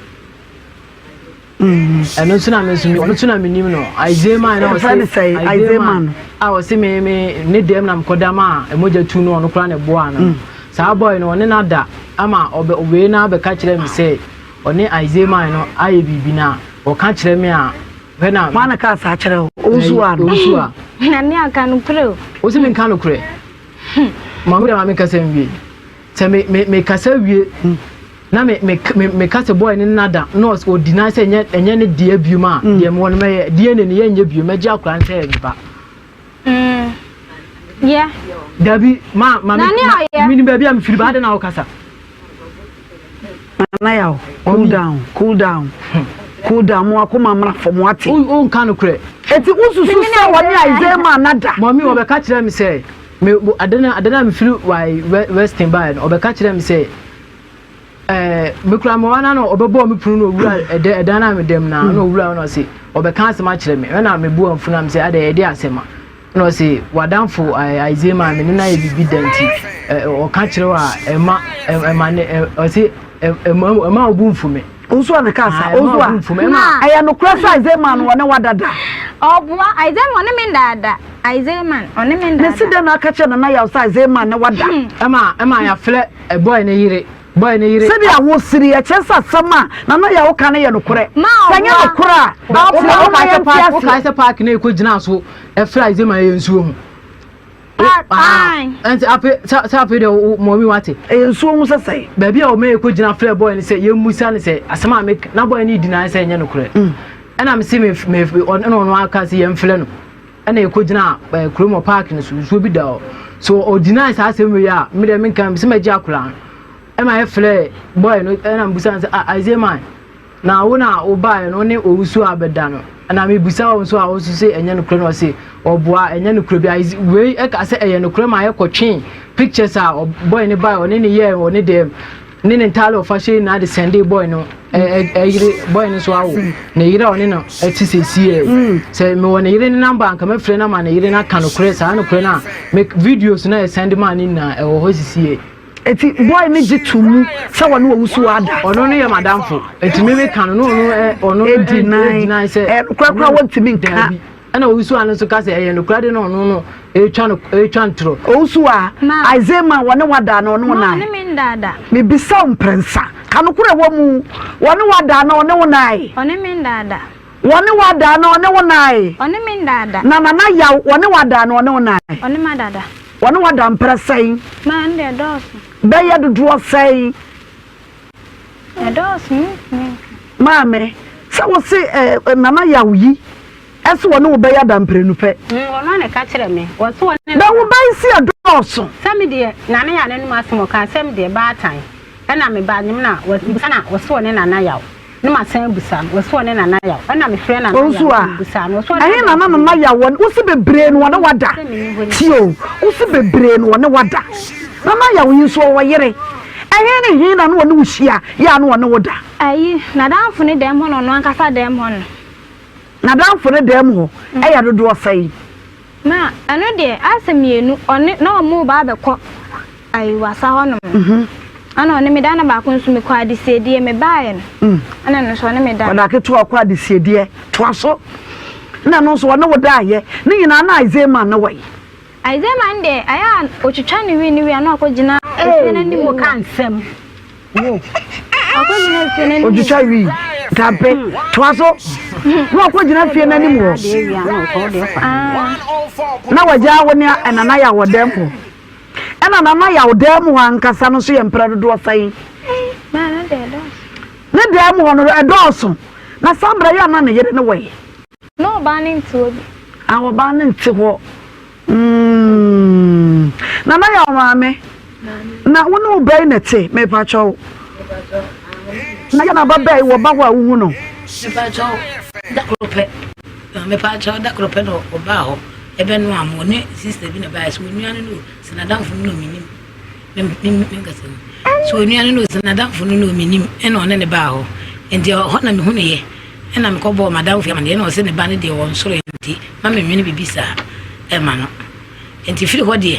E: Ɛno nso na me nso ɔno nso na menim no. Isaiah man na ɔse
B: Isaiah man
E: a ɔse me me ne dɛm na mekɔda ma a mogya tu no ɔno koraa na ɛboa no. Mm. Saa boy no ɔne no ada ama ɔbɛ wei na abɛka kyerɛ me sɛ ɔne Isaiah man no ayɛ biribi na ɔka kyerɛ me a hwɛ na.
B: Wɔn na kaa saa kyerɛ wo owusu a no.
E: Owusu a.
D: Na ne aka nokorɛ o.
E: Wosi me nka nokorɛ. Maame dɛ maame nkasa nwie. Sɛ me me me kasa wie na me me me me kasa boy ne nada na ɔdi na sɛ ɛnyɛ ɛnyɛ ne deɛ biom a mm. deɛ mewɔ no mɛyɛ DNA ne yɛnyɛ biom mɛgye akora no sɛ ɛyɛ me ba.
D: Mm. Yɛ.
E: Dabi, ma, ma,
D: Na ne ɔyɛ.
E: menim baabi a mefiri ba, adɛn na wokasa?
B: Nana Yaw, cool down, cool down, cool down, mo akoma mmra fam, wate?
E: Wonka nokorɛ.
B: Eti wosusu sɛ wɔne Isaiah maa no ada?
E: Mɔmi, wɔbɛka kyerɛ me sɛ, me, ade no, ade no a mefiri wae, Western baeɛ no, ɔbɛka kyerɛ me sɛ, ɛɛ, me kura me wana na ɔbɛbɔɔ me pono na owura ɛdɛ, ɛdan no a medam na, na owura na ɔse, ɔbɛka asɛm akyerɛ me, ɛna mebu amfu na me sɛ, adɛ, ɛde asɛm a. Ɛna ɔse, w'adamfo Isaiah maa me ne no ayɛ biribi da nti, ɔka kyerɛ wo a, ɛma, ɛma ne, ɔse, ɛma, ɛma wo bo mfu me.
B: Nso a ne ka sa, nso a, ɛyɛ nokorɛ sɛ Isaiah maa no wɔne wadada.
D: Ɔboa, Isaiah ma ɔne me ndaada, Isaiah man, ɔne me ndaada.
B: Ne si dɛn na aka kyerɛ Nana Yaw sɛ Isaiah man ne wada.
E: Ɛma, ɛma yɛafrɛ boy ne yere. Boy ne yere.
B: Sɛdeɛ wosere yi, ɛkyerɛ sɛ asɛm a Nana Yaw ka no yɛ nokorɛ. Sɛ ɛnyɛ nokorɛ a, woma woma yɛnte aseɛ.
E: Wokae sɛ park no a yɛkɔgyinaa so frɛɛ Isaiah ma yɛyɛ nsuo ho? Ɛnti afe sɛ afei deɛ mɔmi wate.
B: Ɛyɛ nsuo ho sɛ sɛn?
E: Baabi a wɔma yɛkɔgyina frɛɛ boy no sɛ yɛmmusa no sɛ asɛm a meka na boy no redi n'ayɛ sɛ ɛnyɛ nokorɛ. Ɛna mese me me ɛna ɔno aka sɛ yɛmfrɛ no. Ɛna yɛkɔgyinaa eh, kurom hɔ park no so, nsuo bi da hɔ. So ɔgyinae saa asɛm wei a, me deɛ menka, mesɛ mɛgye akwadaa no. Ɛma yɛfrɛɛ boy no, ɛna mebusa no sɛ, ah, Isaiah man, na wo na wobaeɛ no, wo ne owusu a bɛda no. Ɛna mebusa wo nso a, wo nso sɛ ɛnyɛ nokorɛ no, ɔse ɔboa, ɛnyɛ nokorɛ bi. Wei ɛka sɛ ɛyɛ nokorɛ ma yɛkɔtwee pictures a boy no baeɛ, ɔne ne yɛɛ wɔ ne dɛm. Ne ne ntaade a ɔfa hyɛ nyinaa de sɛndee boy no ɛyere boy no nso awo ne yere a ɔne no ɛte sɛsi ɛ sɛ mewɔ ne yere ne namba anka mɛfrɛ no ama ne yere no aka nokorɛ saa nokorɛ no a me videos no a ɛsɛnde maa ne nyinaa ɛwɔ hɔ sisi ɛ.
B: Eti boy no gye to mu sɛ wɔne owusu ada.
E: Ɔno no yɛ madamfo eti me meka no na ɔno ɛ ɔno
B: ɛ
E: sɛ
B: ɛyɛ nokorɛ koraa wɔntumi nka.
E: Ɛna owusu ano nso ka sɛ ɛyɛ nokorɛ de na ɔno no ɛretwa no ɛretwa ntorɔ.
B: Owusu a, Isaiah ma wɔne wada na ɔne wo nae.
D: Ɔne me ndaada.
B: Mebisa wo mprɛnsa, ka nokorɛ wɔ mu, wɔne wada na ɔne wo nae.
D: Ɔne me ndaada.
B: Wɔne wada na ɔne wo nae.
D: Ɔne me ndaada.
B: Na Nana Yaw, wɔne wada na ɔne wo nae.
D: Ɔne m'adada.
B: Wɔne wada mprɛ sɛn?
D: Ma ɛno deɛ ɛdɔɔso.
B: Bɛyɛ dodoɔ sɛn?
D: Ɛdɔɔso, mentumi nka.
B: Maame, sɛ wo se eh, Nana Yaw yi Ɛse wɔne wo bɛyɛ ada mprenu pɛ.
C: Ɔno ara na ɛka kyerɛɛ me. Ɔse ɔne ne.
B: Na wo ba yi se ɛdɔɔso.
C: Sɛ me deɛ Nana Yaw n'anom asɛm ɔkaa sɛ me deɛ baatan ɛna me ba nyem na wabisa na ɔse ɔne Nana Yaw na masan abusa no ɔse ɔne Nana Yaw ɛna me frɛ Nana Yaw
B: Owusu a,
C: na mebusa no ɔse ɔne
B: ɛhe na na Nana Yaw wɔ wo se bebree na ɔne wo ada tie o wo se bebree na ɔne wo ada Nana Yaw yi nso ɔwɔ yere ɛhe ne he na na ɔne wo hyia yɛ a na ɔne wo da.
D: Ayi, n'adamfo no dɛm hɔ na ɔno ankasa dɛm hɔ no.
B: N'adamfo no dan mu hɔ yɛ dodoɔ sɛn?
D: Ma, ɛno deɛ, asɛ mienu, ɔne, na ɔmo reba abɛkɔ ayi, wasa hɔ nom no. Ɛna ɔne me da, ɛna baako nso mekɔ adesiedeɛ, mebaeɛ no, ɛna ɛno nso ɔne me daeɛ.
B: Ɔda ketewa ɔkɔ adesiedeɛ, toa so. Ɛna ɛno nso ɔne wo daeɛ, ne nyinaa na Isaiah ne wɔ yi.
D: Isaiah man deɛ, ɛyɛ a ɔtwitwa ne wii no wie a na wakɔgyina efie no anim
C: Wo
D: hɔ.
C: ka nsɛm. Wo.
D: Wakɔgyina efie no anim.
B: Ɔtwitwa wii. Dabe. Toa so. Na wakɔgyina fie no anim hɔ. Na wagyaa wo ne Nana Yaw wɔ dan mu hɔ. Ɛna Nana Yaw dan mu hɔ ankasa no nso yɛ mprɛ dodoɔ sɛn? Ne dan mu hɔ no ɛdɔɔso. Na saa berɛ yi a na ne yere ne wɔ yi.
D: Na ɔbaa no nte hɔ bi.
B: Ah ɔbaa no nte hɔ mm. Nana yɛ ɔmaame. Na wo ne wo bɛyi na ɛte mepakyɛw. Na yɛ na ba bɛyi wɔ ba hɔ a wohu no.
F: Mepakyɛw da koro pɛ. Mepakyɛw da koro pɛ na ɔbaa hɔ ɛbɛnoa mo ne sister bi na ɛbaeɛ sɛ onua no no sɛ n'adamfo no na ɔmenim. Menkasa mu. Sɛ onua no no sɛ n'adamfo no na ɔmenim ɛna ɔne ne baa hɔ. Nti ɛhɔ na mehunuiɛ. Ɛna mekɔbɔɔ m'adamfo yi amanneɛ, ɛna ɔse ne ba no deɛ ɔnsoroe nti ma menwene biribi saa ɛma no. Nti firi hɔ deɛ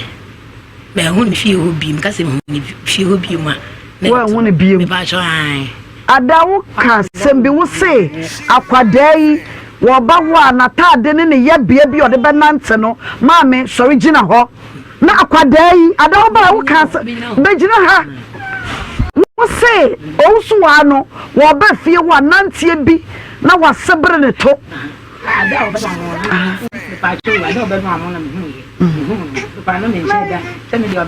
F: manhu ne fie hɔ bio, meka sɛ mehu ne fie hɔ bio a na
B: Woanhu no bio?
F: Mepakyɛw ae.
B: Ada wo ka asɛm bi, wo se akwadaa yi wɔba hɔ a n'ataade ne ne yɛbea bi a ɔde bɛnante no, maame sɔre gyina hɔ. Na akwadaa yi, ada wo baa wo kaa sɛ, bɛgyina ha. Wo se owusuwaa no, wɔba fie hɔ a, nanteɛ bi na wasebere ne to.
F: Ada a ɔbɛma mo no, mepaakyɛw ada a ɔbɛma mo na mehu yɛ, mehu no, mepaa no menhyɛ da, sɛ me deɛ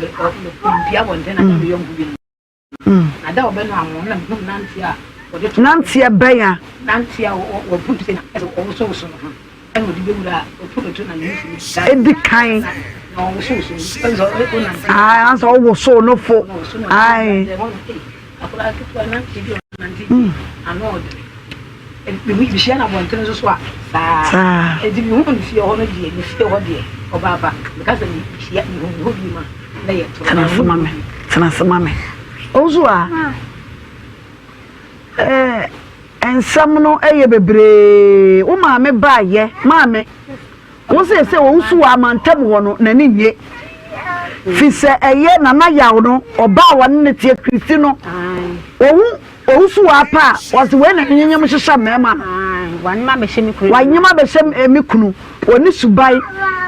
F: ɔmpia abɔnten na me yɔnko bi no.
B: Nanteɛ bɛn a? Edi kan. Ae, ansa ɔwosow no fo. Ae.
F: Mehyia no abɔnten nso so a saa.
B: Saa.
F: Enti mehu no fie hɔ no deɛ, ne fie hɔ deɛ, ɔbaaba. Meka sɛ mehyia mehu ne hɔ bi ma na yɛ toro.
B: Tena ase ma me. Tena ase ma me. Owusu a. Ɛɛ nsɛm no yɛ bebree. Wo maame baayɛ, maame. Wo se sɛ owusu wɔ amantam hɔ no, n'ani nnye. Fi sɛ ɛyɛ Nana Yaw no, ɔbaa a wɔne no teɛ Kristi no, ohu owusu wɔ apa a, ɔse wei na nyenyem hyehyɛ mmarima no. Wanyem abɛhyɛ me kunu. Ɔne suban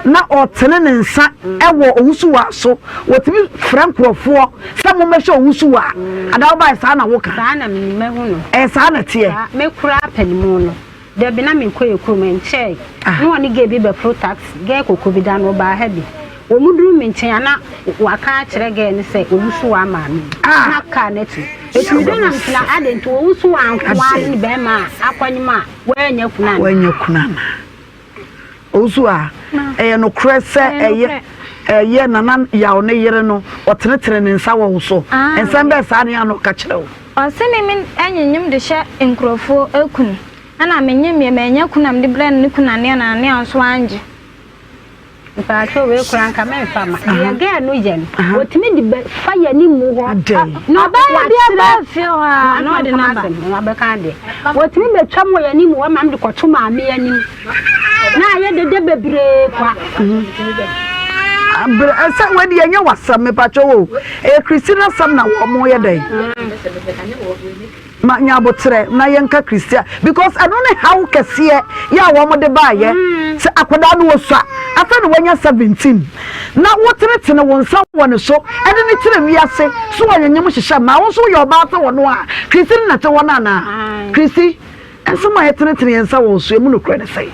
B: na ɔtene ne nsa wɔ owusu wɔ so. Wɔtumi frɛ nkurɔfoɔ sɛ mommɛhyɛ owusu wɔ a. Ada wobae saa na woka.
C: Saa na menim mahu no.
B: Ɛyɛ saa na ɛteɛ.
C: Saa, me koraa panimu no. Dabi na mekɔ yɛ kurom ɛnkyɛe na ɔne gay bi bɛforo taxi, gay kɔkɔɔ bi da no ɔbaa ha bi. Wɔn duru me nkyɛn a na waka akyerɛ gay no sɛ ɔwusu waa maame bi na car no atu. Ɛtumi dɔ na mese na adɛn nti ɔwusu waa nko ara ne bɛrima a akɔnyem a wannya kunu anaa?
B: Wannya kunu anaa? Owusu a, ɛyɛ nokorɛ sɛ ɛyɛ ɛyɛ Nana Yaw ne yere no ɔtenetene ne nsa wɔ wo so? Nsɛm bɛn saa ne ano ka kyerɛ wo?
D: Ɔse me me nyenyem de hyɛ nkurɔfoɔ akunu ɛna me nyem yɛ mannya kunu a mede brɛ no ne kunu anea na anea nso angye.
C: Mpakyɛw wei koraa nka mɛnfa ma deɛ girl no yɛ no otumi de bɛ fa yɛ ne mu hɔ na
D: Ɔbaa bi aba fie hɔ a na ɔde naba.
C: Wabɛka adeɛ otumi bɛ twa mu wɔ yɛ ne mu hɔ ma de kɔto maame anim na ayɛ dede bebree kwa.
B: Abrɛ sɛ wei deɛ ɛnyɛ w'asɛm mepakyɛw o ɛyɛ Christina asɛm na wɔn yɛ dɛn ma nya aboterɛ na yɛnka Christia because ɛno ne haw kɛseɛ yɛ a wɔn de baayɛ sɛ akwadaa no wɔsua afei na wanya 17 na wotenetene wo nsa wɔ ne so ɛde ne kyerɛ wiase so wɔnyenyem hyehyɛ mmaa wo nso woyɛ ɔbaa sɛ wɔn a Christy na te hɔ no anaa Christy nsɛm a yɛtenetene yɛn nsa wɔ so emu nokorɛ ne sɛn.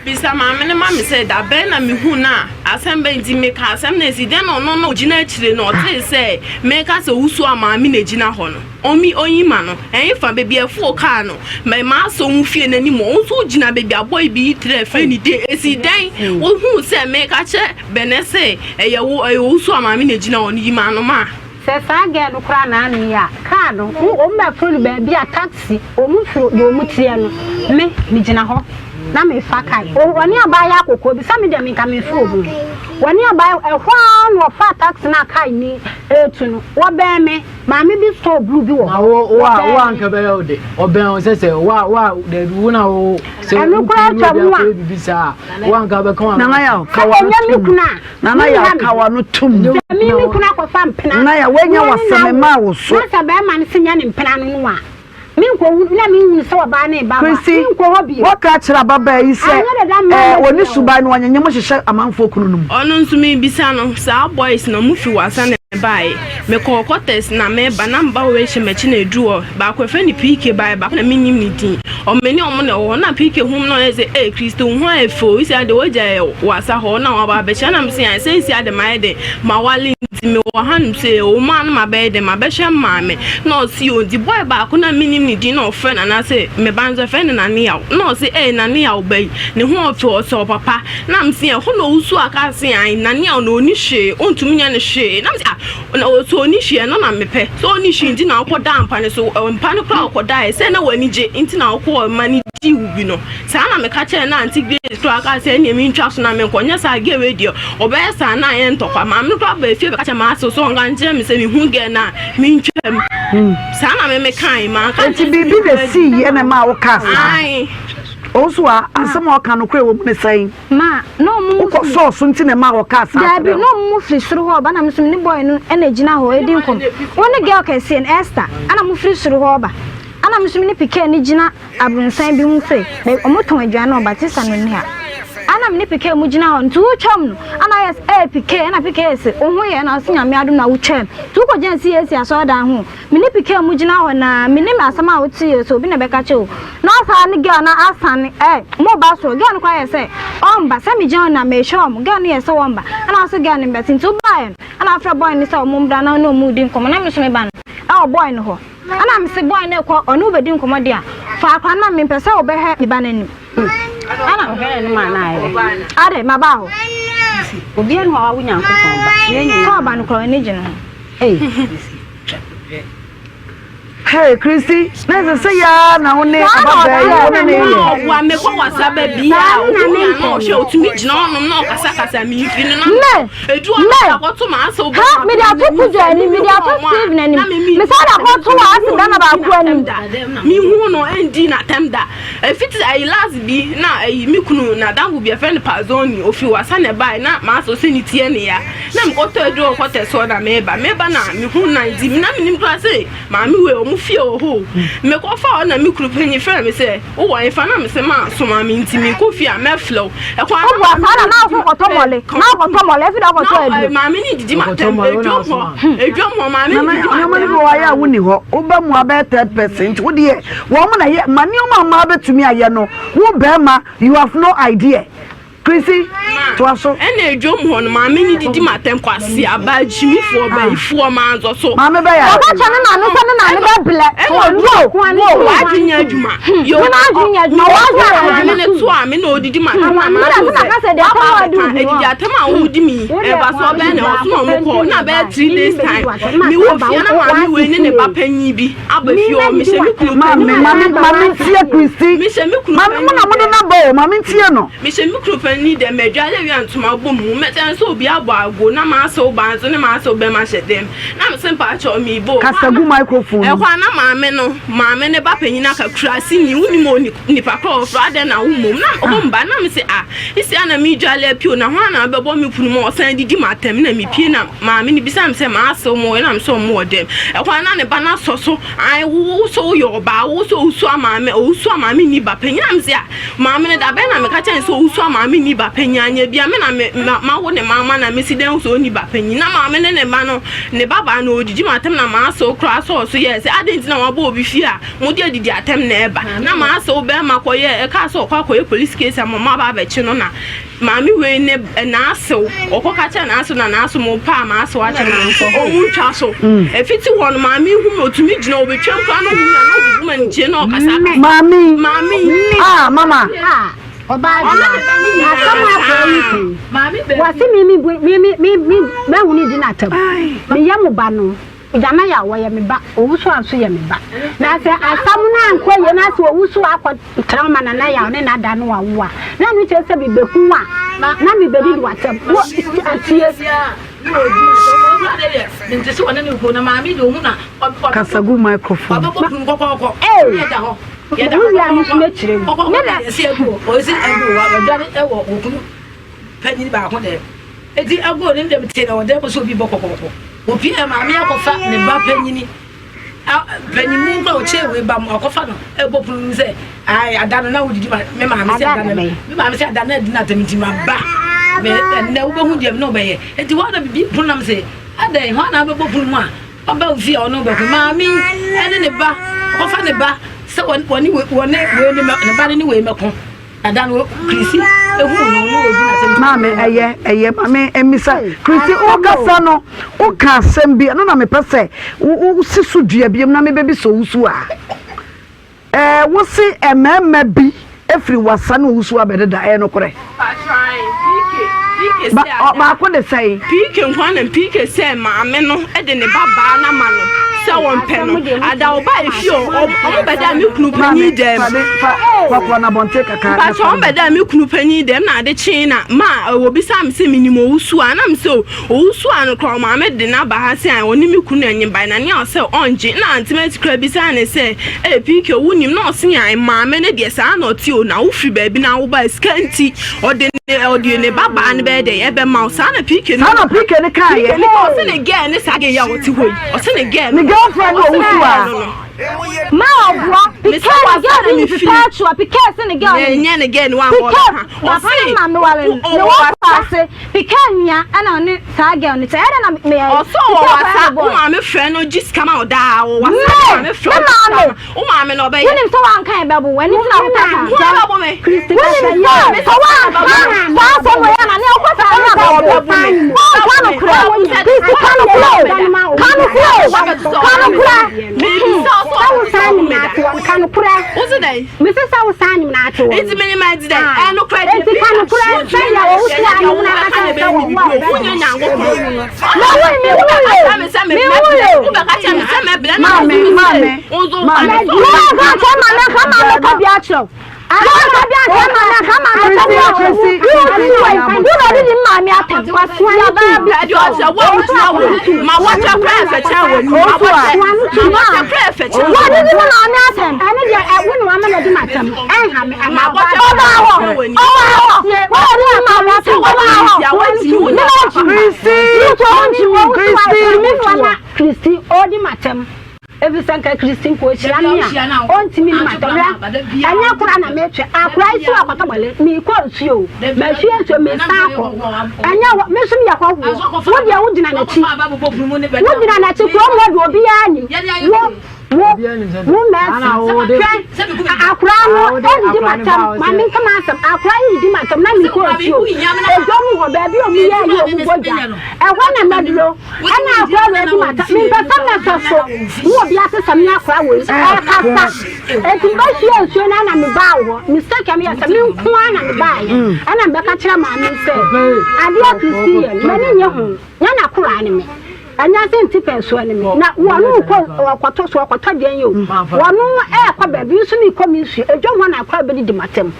G: Bisa maame no ma me sɛ, Da bɛn na mihuu no a asɛm bɛn nti mekaa asɛm no asi? Dɛn na ɔno na ogyina akyire no ɔtee sɛ mereka sɛ owusu a maame na egyina hɔ no? Omi oyi ma no. Ɛhefa? Baabi a ɛfoo kaa no. Ma masɔ wo fie no anim hɔ. Wo nso wogyina baabi a bɔe bi yi trɛ frɛ ne din. Esi dɛn? Wohuu sɛ mereka kyerɛ Bɛnɛ sɛ ɛyɛ wo, ɛyɛ owusu a maame na egyina hɔ no, yi ma no ma.
C: Sɛ saa girl no koraa na ano yi a, car no wo wɔn bɛ foro no baabi a taxi wɔn foro deɛ wɔn teɛ no, me me gyina hɔ na me fa car yi. Ɔne abaayewa kɔkɔɔ bi sɛ me deɛ me nka me nforo ho. Wɔne abaayewa ɛhɔ ara na ɔfaa taxi no a car ni ɛretu no, wɔbɛn me, maame bi store blue bi wɔ
E: Na
C: hɔ,
E: wo wo a wo
C: wɔbɛn
E: a
C: me.
E: nka bɛyɛ wo de ɔbɛn wo sɛ sɛ wo a wo a dabi wo na wo sɛ
C: Ɛno
E: wo
C: koraa
E: kunu ne
C: atwa
E: obi
C: mu a.
E: akɔyɛ biribi saa a wo a nka bɛka wɔn
B: Nana Yaw
C: Sɛ
B: ka w'ano
C: ɛnyɛ me
B: tom
C: kunu a,
B: Nana Yaw
C: menha me
B: ka
C: ho.
B: w'ano tom
C: Sɛ me me kunu akɔfa mpena
B: Nana Yaw woanya
C: na ɔne no
B: w'asɛm
C: awo
B: mmaa wo so.
C: na sɛ barima no se nyɛ ne mpena no no a, menkɔhunu na menhunu sɛ ɔbaa no reba hɔ a,
B: Christy,
C: menkɔ hɔ bio.
B: woaka akyerɛ ababaa yi sɛ
C: Anyɛ dada mmaa
B: ɛɛ
C: no
B: ɔne
C: ahyia hɔ.
B: suban no ɔnyenyem hyehyɛ amanfoɔ kunu no mu.
G: Ɔno nso mebisa no, saa boys no ɔmo firi wasa na ɛbaeɛ. Mekɔɔ quarters na meba na meba wei hyɛ m'akyi na ɛduru hɔ. Baako yɛfrɛ no PK baeɛ, baako na mennim ne din. Ɔmo me ne ɔmo na ɛwɔ hɔ na PK hu me na ɔyɛ sɛ ee Christy wo ho ayɛ fɛ o, isia deɛ w'agya yɛ wasa hɔ na waba abɛhyɛ na mese ae seisia de mayɛ dɛn mawale nti mewɔ hanom sei o maa no mabɛyɛ dɛn mabɛhwɛ me maame na ɔse o nti boy baako na mennim ne din na ɔfrɛ no anaasɛ me ba nso yɛfrɛ no Nane Yaw na ɔse ee Nane Yaw ba yi ne ho ɔfɛ ɔsɛ ɔpapa na mese ɛhɔ na ɔwusu aka se ae Nane Yaw na ɔni hwee ɔntumi nyɛ no hwee na mese ah Na ɔsɛ ɔnni hwee, ɛno na mepɛ. Sɛ ɔnni hwee nti na wokɔdaa mpa no so, mpa no koraa wokɔdaeɛ, sɛ na w'ani gye nti na wokɔɔ ma no dii wo bi no. Saa na meka kyerɛɛ no, Auntie Grace koraa kaa sɛ ɛnneɛ mentwa so na menkɔ, nyɛ saa girl wei deɛ ɔbɛyɛ saa na ayɛ ntɔkwa. Maame no koraa baa fie bɛka kyerɛɛ m'ase sɛ ɔnka nkyerɛ me sɛ mehu girl no a mentwam. Saa na me mekae, manka
B: Enti
G: ankyerɛ sɛ
B: biribi na
G: mehu
B: ɛsiiɛ na ɛmaa wokaa saa?
G: Ae.
B: Owusu a, asɛm a ɔka nokorɛ wɔ mu ne sɛn?
D: Ma, na ɔmo mu
B: Wokɔ
D: firi.
B: sɔɔ so nti na ɛmaa wɔkaa saa
D: Daabi,
B: kyerɛɛ wo?
D: na ɔmo mu firi soro hɔ reba, na me nso me ne boy no na egyina hɔ redi nkɔmmɔ. Wo ne girl kɛseɛ no, Esther, ɛna mo firi soro hɔ reba. Ɛna me nso me ne Piquet no gyina abronsan bi ho sei, baabi, ɔmo tɔn aduane wɔ Batista no nni ha. Ɛna me ne Piquet mo gyina hɔ, nti wotwam no, ɛna ayɛ sɛ, ee Piquet, ɛna Piquet se, wo ho yɛ? Ɛna ɔse Nyame adom na wotwam. Nti wokɔgyina CAC asɔredan ho. Me ne Piquet mu gyina hɔ na menim asɛm a wote yɛ sɛ obi na ɛbɛka kyerɛ wo na ɔsaa ne girl no asane eh mo ba soro girl no koraa yɛ sɛ ɔmba sɛ me gyina hɔ na mehwɛ ɔmo girl no yɛ sɛ wɔmba ɛna ɔse girl no mbɛte nti wobaeɛ no ɛna afrɛ boy no sɛ ɔmo mbra na ɔne ɔmo redi nkɔmmɔ na me nso meba no ɛwɔ boy no hɔ ɛna mese boy no rekɔ ɔne wo bɛdi nkɔmmɔ deɛ a fa akora no ma me mepɛ sɛ wobɛhwɛ me ba no anim ɛna.
C: Ɔhwɛ n'anim a na ayɛ dɛ. Ade, maba hɔ. Obiara nni hɔ a wawo Nyankopɔn ba. Yɛn nyinaa.
D: Sɛ ɔba no koraa, w'ani gye ne ho.
C: Ei.
B: Hey, Christy, na ɛsɛ sɛ yaa na wo ne ababaa yi wo ne ne yɛ.
G: Wa mekɔ wasa ba bi a ɔhu na na ɔhwɛ ɔtumi gyina hɔnom na ɔkasakasa me mfi no na
D: Me!
G: edu ɔno
D: Me!
G: akɔto ma asɛ wobɛ
D: Ha! Mede ato Kudwo anim, mede ato Stephen anim, mesan de akɔto w'ase bɛrima baako anim.
G: Mehu no ɛndi n'atɛm da. Ɛfiti ayi last bi na ayi me kunu n'adamfo bi yɛfrɛ no Pazoni ofi wasa na ɛbae na m'asɛ ɔsɛ ne ti yɛ ne ya na mekɔtɔ aduro wɔ kɔtɛ soɔ na meba meba na mehu na nti na menim koraa sɛ maame wei ɔmo fie wɔ hɔ o mekɔfa hɔ na me kunu panyin frɛ me sɛ wowɔ hefa na mese ma soma me nti mekɔ fie a mɛfrɛ wo ɛkɔ a
D: Wobua saa na na wokɔ kɔtɔ mɔle na wokɔtɔ mɔle afei na wokɔtɔ
G: na
D: aduro.
G: maame ne didi ma tɛm edwom hɔ edwom hɔ maame ne
B: Nana
G: didi ma
B: nneɛma no
G: tɛm
B: bi wɔ hɔ ayɛ a wonni hɔ woba mu abɛyɛ third person nti wodeɛ wɔn na yɛ ma nneɛma a mmaa bɛtumi ayɛ no wo bɛrima you have no idea Chrissy toa so.
G: Ɛna edwom hɔ no maame ne didi ma tɛm kwasi aba gyimifoɔ bayifoɔ maa nzɔ so.
B: Maame bɛyɛ
D: Ɔka kyerɛ ne maame sɛ ne maame bɛbrɛ.
G: Ɛna
D: Wo wo.
G: W'adwene nyɛ adwuma.
D: Me m'adwene nyɛ adwuma. W'adwene yɛ
G: Maame
D: adwuma.
G: ne to a me na odidi ma tɛm na
D: Me
G: maa
D: na
G: so
D: sɛ
G: sɛ
D: maka sɛ deɛ
G: waba
D: ɛtɔn
G: abɛka
D: adi hu
G: adidi
D: hɔ.
G: atɛm a wodi mi ɛba so ɔbɛn na ɔsoma ɔmo kɔ na bɛyɛ 3 days time mi wɔ fie na maame wei ne ne ba panyin bi aba fie hɔ mehyɛ me kunu
B: Maame
G: panyin
B: maame maame ntie Chrissy
G: mehyɛ me kunu
B: maame mo na
G: panyin
B: mo de
G: dɛm
B: naba o maame ntie no.
G: Mehyɛ me kunu panyin dɛm madwale awia ntoma bɔ mu mɛtɛn sɛ obi abɔ ago na m'asew ba nso ne m'asew bɛma hyɛ dɛm na mese mpaakyɛw mebɔ o
B: Kasa gu microphone mu.
G: Ɛhɔ a na maame no maame ne ba panyin aka kurase ni wonim o nipa korɔ ɔfrɛ adɛn na wo mmom na ɔmo mba na mese ah esi a na medwale apio na hwan na abɛbɔ me kunu ma ɔsan didi m'atɛm na mepie na maame no bisa me sɛ m'asew mo wɔ na mese ɔmo wɔ dɛm ɛhɔ a na ne ba no asɔ so ae wo wo sɛ woyɛ ɔbaa wo sɛ owusu amaame owusu amaame nni ba panyin na mese ah Maame no, da bɛn na meka kyerɛɛ no sɛ owusu a maame nni ba panyin? Anyɛ bi a, me na me ma mawo ne mma ama na mesi dɛn hu sɛ onni ba panyin? Na maame ne ne mma no, ne babaa no, odidi m'atɛm na m'asew koraa sɔɔ so yɛɛ sɛ, Adɛn nti na wɔabɔ obi fie a mode adidi atɛm na ɛreba? Na m'asew barima kɔyɛɛ, ɛkaa sɛ ɔkɔ akɔyɛ police case ama wɔaba abɛkye no na maame wei ne n'asew, ɔkɔka kyerɛɛ n'asew na n'asew mo pɛ a m'asew akyɛ no ɔmo ntwa so. Ɛfiti hɔ no maame yi hu me otumi gyina obetwam koraa na ohu me a na obubu m'ani gye na ɔkasa kasa.
B: Maame yi.
G: Maame yi.
B: Ah mama.
C: Ah ɔbaa deɛ asɛm akɔɔ yi pɛn wɔse me me me me me mahu ne di n'atam meyɛ mo ba no. Gyama yɛ a wɔyɛ me ba, Owusu a nso yɛ me ba. Na sɛ asɛm no ankɔ yie na sɛ Owusu akɔ tena ma Nana Yaw ne n'ada no awo a, na ɛno kyerɛ sɛ mebɛhu wo a, na mebɛdidi w'atɛm. Wo, atie.
B: Kasa gu microphone.
C: Ee, wo wie a me nso mɛkyerɛ mu. Me na.
F: Panyin baako dɛ. Enti agoo no ndɛm tee na ɔdɛm sɛ obi bɔ kɔkɔɔkɔ. Opie a maame akɔfa ne ba panyini a panyinmu nkora ɔkyɛɛ wei ba mu akɔfa no ɛbɔ pono no mu sɛ ae ada no na wodidi ma me maame sɛ ada no me maame sɛ ada no adi n'atɛm nti ma ba me ɛnɛ wobɛhu deɛ me ne wobɛyɛ. Enti hɔ na bibie pono nam sɛ adɛn hɔ na wobɛbɔ pono mu a ɔba wo fie a ɔne wobɛko maame yi ɛne ne ba ɔkɔfa ne ba sɛ wɔne wei wɔne wei ne ba no ne wei mɛko.
B: Maame ɛyɛ ɛyɛ maame mmisa Christy wokasa no woka asɛm bi ɛno na mepɛ sɛ wosi so dua biom na mebɛbisa owusu a ɛɛ wose mmarima bi efiri wasa ne owusu abɛdeda ɛyɛ nokorɛ? Ba ɔ baako de sɛn?
G: PK nko ara na PK sɛ maame no de ne ba baa no ama no sɛ wɔmpɛ no. Ada ɔba efie ɔ ɔmo bɛda me kunu panyin dɛm. Mpakyɛ ɔmo bɛda me kunu panyin dɛm na ade kyee na ma wɔbisa me sɛ menim owusu a na me sɛ owusu a no koraa ɔmaame de no aba ha sɛ ɔne me kunu anyi bae na nea ɔsɛ ɔngye na Auntie koraa bisaa ne sɛ ee PK wonim na ɔse ae maame no deɛ saa na ɔte o na wofiri baabi na woba sika nti ɔde ne ɔde ne ba baa no bɛyɛ dɛ ɛbɛma wo saa na PK no
B: saa na PK no kaa yɛ
G: PK no kaa ɔse ne girl ne saa girl yi a ɔte hɔ yi ɔse ne girl
B: ne girlfriend wɔ wusu a
D: Ma ɔboa PK ne girl bi ne perpetua PK se ne girl
G: ne nyɛ ne girl ne wa
D: PK papa ne maame ware no ne wɔ paase PK nia ɛna ɔne saa girl ne kyɛ ɛdɛ na meyɛ
G: ɔsɔ wɔ wasa wo maame frɛ no gye sika ma ɔdaa wɔ wasa maame frɛ
D: maame
G: Wo maame na ɔbɛyɛ.
D: Wonim sɛ woanka yɛ bɛbo wo ɛno nti na wokasa.
G: Hwan bɛbo me?
D: Wonim sɛ sɛ woanka saa asɛm wei a na nea wokɔ saa no.
H: Ɔnka nokorɛ. Kristi ka nokorɛ o. Ka nokorɛ o. Ka nokorɛ. Sɛ wo san nim na ate wɔn. Ka nokorɛ. Mese sɛ wo san nim na ate wɔn. Enti ka nokorɛ sɛ yɛ wɔ wo so anim na aka kyerɛ sɛ wɔ wo a ɔbɛda. Na wo mi wu yo. Mi wu yo.
B: Maame, maame, maame.
H: Wɔn ka kyerɛ maame ka maame ka bi akyerɛ wo. Kristi ɔdi matam. Efisɛ nka Kristi nka ohyira me a, ontumi nni m'atɛm. Hwɛ, ɛnyɛ kora na metwe akora yi sɛ wakɔtɔ bɔle. Meekɔ nsuo o, mahwie nsuo, mesan akɔ. Ɛnyɛ hɔ, me nso meyɛ hɔhoɔ. Wo deɛ wogyina n'akyi. Wogyina n'akyi, kurom hɔ deɛ obiara nim. Wo, wo, wo Mercy. Hwɛ, akora no ɛndidi m'atɛm. Ma menka m'asɛm. Akora yi didi m'atɛm na mekɔ nsuo. Edwam hɔ, baabi a wɔyɛ ayie a wɔbɔ dwa, ɛhɔ na maduro. Ɛna akora wei di mata mempɛ sɛ mɛsɔ so ne obi ase sɛ me akora wei ɛkasa eti mbɛhwie nsuo no na mebaa wɔ hɔ mistake a meyɛ sɛ me nko ara na mebaeɛ ɛna mbɛka kyerɛ maame sɛ adeɛ Kristi yɛ no m'ani nye ho nyɛ n'akoraa ne me ɛnyɛ sɛ nti pɛ nsuo ne me na wɔn kɔ ɔkɔtɔ so ɔkɔtɔ deɛ yɛ o wɔn ɛɛkɔ baabi nso mekɔ me nsuo edwam hɔ na akora bɛdidi matam.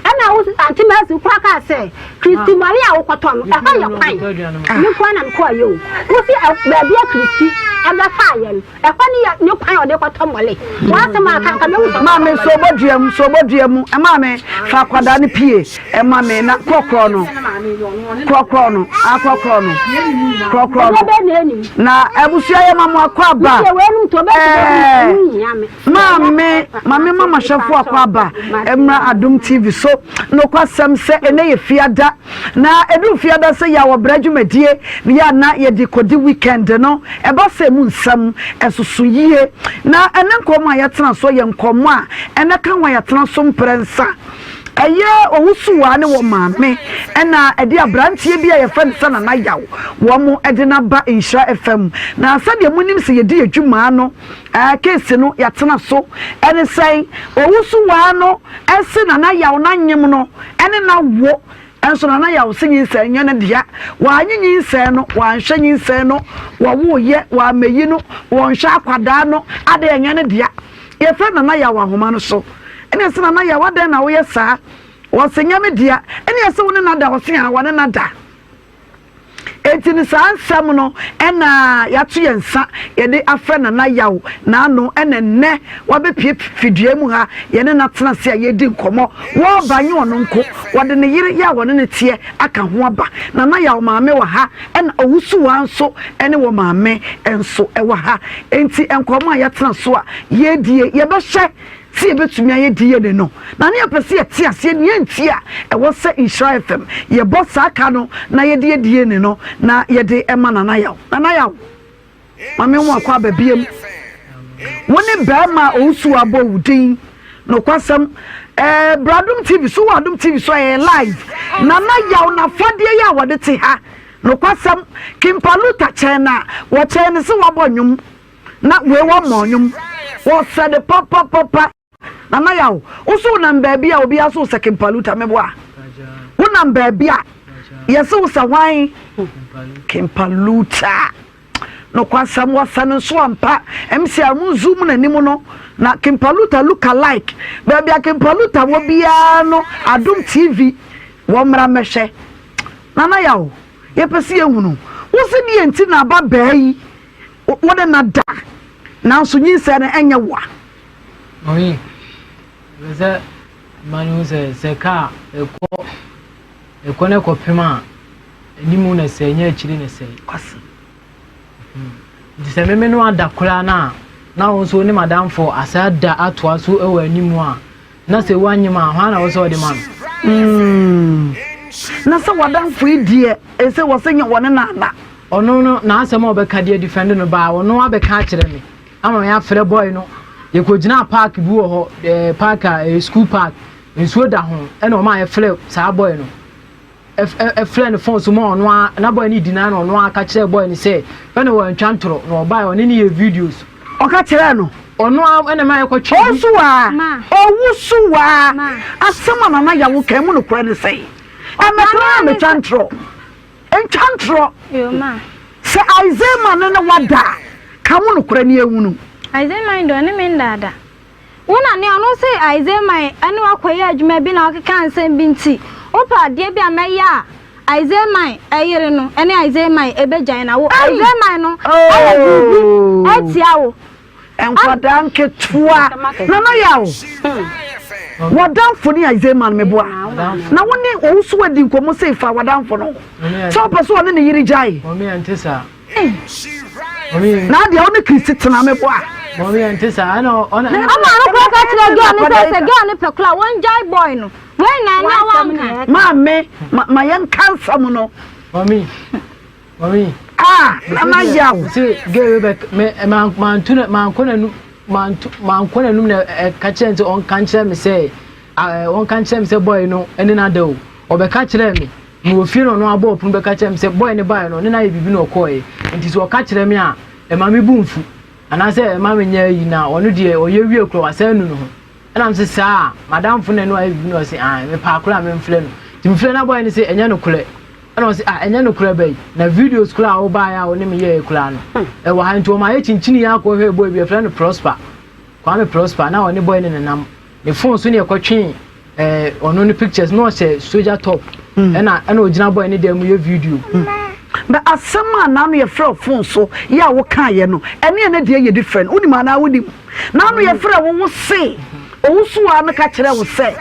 H: Ɛna wo Auntie Mercy koraa kaa sɛ, Kristi mmɔre a wokɔtɔ no, ɛhɔ yɛ kwan. Me nko ara na mekɔeɛ o. Wosi baabi a Kristi ɛbɛfaa yɛn no, ɛhɔ ne yɛ ne kwan a ɔde kɔtɔ mmɔre. W'asɛm a aka nka mehu sɛ
B: Maame nso ɔbɔ dua mu, so ɔbɔ dua mu. Maame, fa akwadaa no pie ma me na korɔkorɔ no, korɔkorɔ no, akorɔkorɔ no, korɔkorɔ no. Na abusua yɛ ma mo akɔ aba. Ɛɛ. Maame, Maame Mama Hwɛfo Akwaaba mmra Adom TV so. Nokwasɛm sɛ ɛnɛ yɛ Fiada, na ɛduru Fiada sɛ yɛ a wɔbrɛ dwumadie no yɛ a na yɛde kɔdi weekend no, ɛba sɛ ɛmu nsɛm ɛsoso yie. Na ɛnɛ nkɔmmɔ a yɛatena so yɛ nkɔmmɔ a ɛnɛ ka ho a yɛatena so mprɛnsa. Ɛyɛ Owusuwaa ne wɔn maame ɛna ɛde aberanteɛ bi a yɛfrɛ no sɛ Nana Yaw wɔn de no aba Nhyira FM. Na sɛdeɛ monim sɛ yɛdi yɛn dwumaa no, Ɛɛ case no yɛatena so ɛne sɛn? Owusu waa no se Nana Yaw no anyem no ɛne no awo nso Nana Yaw se nyinsɛn nyɛ ne dea. Wanye nyinsɛn no, wanhwɛ nyinsɛn no, wɔwoyɛ, wammeyi no, wɔnhwɛ akwadaa no, adɛn ɛnyɛ ne dea? Yɛfrɛ Nana Yaw ahoma no so ɛne yɛse Nana Yaw adɛn na woyɛ saa? Ɔse nyɛ me dea. Ɛne yɛse wo ne no ada? Ɔse haa wɔne no ada. Enti no saa nsɛm no na yɛato yɛn nsa yɛde afrɛ Nana Yaw n'ano na nnɛ wabɛpue fidua mu ha yɛne no atena ase a yɛredi nkɔmmɔ. Wɔreba nyɛ ɔno nko, wɔde ne yere yɛ a wɔne no teɛ aka ho aba. Nana Yaw maame wɔ ha ɛna Owusuwaa nso ne wɔ maame nso wɔ ha. Enti nkɔmmɔ a yɛatena so a yɛredie yɛbɛhyɛ Sɛ yɛbɛtumi ayɛ DNA no, na ne yɛpɛ sɛ yɛte aseɛ nea nti a ɛwɔ sɛ Nhyira FM yɛbɔ saa ka no na yɛde yɛ DNA no na yɛde ma Nana Yaw. Nana Yaw, ma me ho akɔ aba biam. Wo ne barima a ɔwusu abɔ wo din. Nokwasɛm, eh, bra Adom TV so, wɔ Adom TV so ɛyɛ live. Nana Yaw n'afadeɛ yi a wɔde te ha. Nokwasɛm, Kimpa Luther kyɛn na wɔkyɛn no sɛ wabɔ nnwom. Na wei wɔ mɔ nnwom wɔsɛ de papapapa. Nana Yaw, wo so wonam baabi a obiara so sɛ Kimpaluta meboa? Wonam baabi a yɛse wo sɛ hwan? Kimpaluta. Nokwasɛm wɔsɛ no nso ampa. MC a mo zoom n'anim no na Kimpaluta look alike. Baabi a Kimpaluta wɔ biara no Adom TV wɔ mmra mmɛhwɛ. Nana Yaw, yɛpɛ sɛ yɛhunu wo se deɛ nti na aba baa yi Wo ne no ada, nanso nyinsɛn no nyɛ wo a.
E: Mami, mepɛ sɛ mma no hu sɛ sɛ kaa ɛkɔ ɛkɔ no kɔpem a anim na sɛ ɛnyɛ akyiri na sɛ.
B: Kwasi.
E: Hmm. Nti sɛ meme no ada koraa no a na wo nso wo ne madamfo asa da atoa so wɔ anim a Na sɛ woanyem a, hwan na wo sɛ ɔde ma no?
B: Mm. Na sɛ w'adamfo yi deɛ, ɛsɛ wɔ sɛ nyɛ wɔne no ana?
E: Ɔno no, n'asɛm a ɔbɛka de adifɛnde no baa, ɔno abɛka akyerɛ me ama me afrɛ boy no. Yɛkɔgyinaa park bi wɔ hɔ, eh, park a ɛyɛ school park, nsuo da ho, ɛna ɔma yɛfrɛ saa boy no. Ɛfrɛɛ no fon so ma ɔno ara na boy no di na ɔno ara ka kyerɛɛ boy no sɛ fɛ no wantwa ntorɔ na ɔbaeɛ ɔne no yɛ videos.
B: Ɔka kyerɛɛ no.
E: Ɔno ara ɛna ma yɛkɔtwe bi.
B: Ɔwusu waa, ɔwusu waa, asɛm a Nana Yaw ka emu nokorɛ ne sɛn? Ɛmɛtena a metwa ntorɔ, ntwa ntorɔ. Sɛ Isaiah ne ne wada a, ka mu nokorɛ ne yɛnhunu.
D: Isaiah deɛ ɔne me nnada. Wo na nea ɔno se Isaiah ne wo akɔyɛ adwuma bi na ɔkeka nsɛm bi nti, wopɛ adeɛ bi a mɛyɛ a Isaiah yere no ne Isaiah bɛgyae na wo Isaiah no ayɛ biribi atia wo.
B: Nkwadaa nketewa Nana Yaw w'adamfo ne Isaiah meboa na wo ne owusu adi nkɔmmɔ sei fa w'adamfo no sɛ wopɛ sɛ ɔne ne yere gyae. Na adeɛ wo ne Kristi tena me boa.
E: Mɔmi yɛn ti saa ɛna ɔna.
D: Ɔma no kora ka kyerɛ girl no sɛ sɛ girl no pɛ kora wɔn gyae boy no wei na ɛna wanka.
B: Maame ma ma yɛn ka nsɛm no.
E: Mɔmi mɔmi.
B: Ah nana yaw.
E: Se girl wei bɛ me ma ma ntu na ma nkɔ n'anum ma ntu ma nkɔ n'anum na ɛka kyerɛ sɛ ɔnka nkyerɛ me sɛ ɔnka nkyerɛ me sɛ boy no ɛne n'ada o ɔbɛka kyerɛ me. Mewɔ fie na ɔno abɔɔ pono bɛka kyerɛɛ me sɛ boy no baeɛ no ɔne no ayɛ biribi na ɔkɔeɛ nti sɛ ɔka kyerɛ me a ɛma me bo mfu anaasɛ ɛma menyɛ ayi na ɔno deɛ ɔyɛ wie koraa wasan anu ne ho ɛna mese saa a madamfo na ɛne wayɛ biribi na ɔse ae mepɛ akora a memfrɛ no nti mefrɛ no boy no se ɛnyɛ nokorɛ ɛna ɔse ah ɛnyɛ nokorɛ bɛyi na videos koraa a wobaeɛ a wo ne me yɛɛ koraa no ɛwɔ ha nti ɔma yɛ kyinkyini yɛ akɔhwɛ boy bi yɛfrɛ no Prosper Kwame Prosper na ɔne boy no nenam ne phone so ne ɛkɔtwee ɛɛ eh, ɔno ne pictures na ɔhyɛ soja top hmm. ɛna ɛna ɔgyina boy ne dan mu yɛ video.
B: Hmm. Na asɛm a n'ano yɛfrɛ phone so yɛ a wokaeɛ no ɛne ɛne deɛ yɛ different wonim anaa wonim n'ano yɛfrɛ wo wo se owusuwa no ka kyerɛ wo sɛ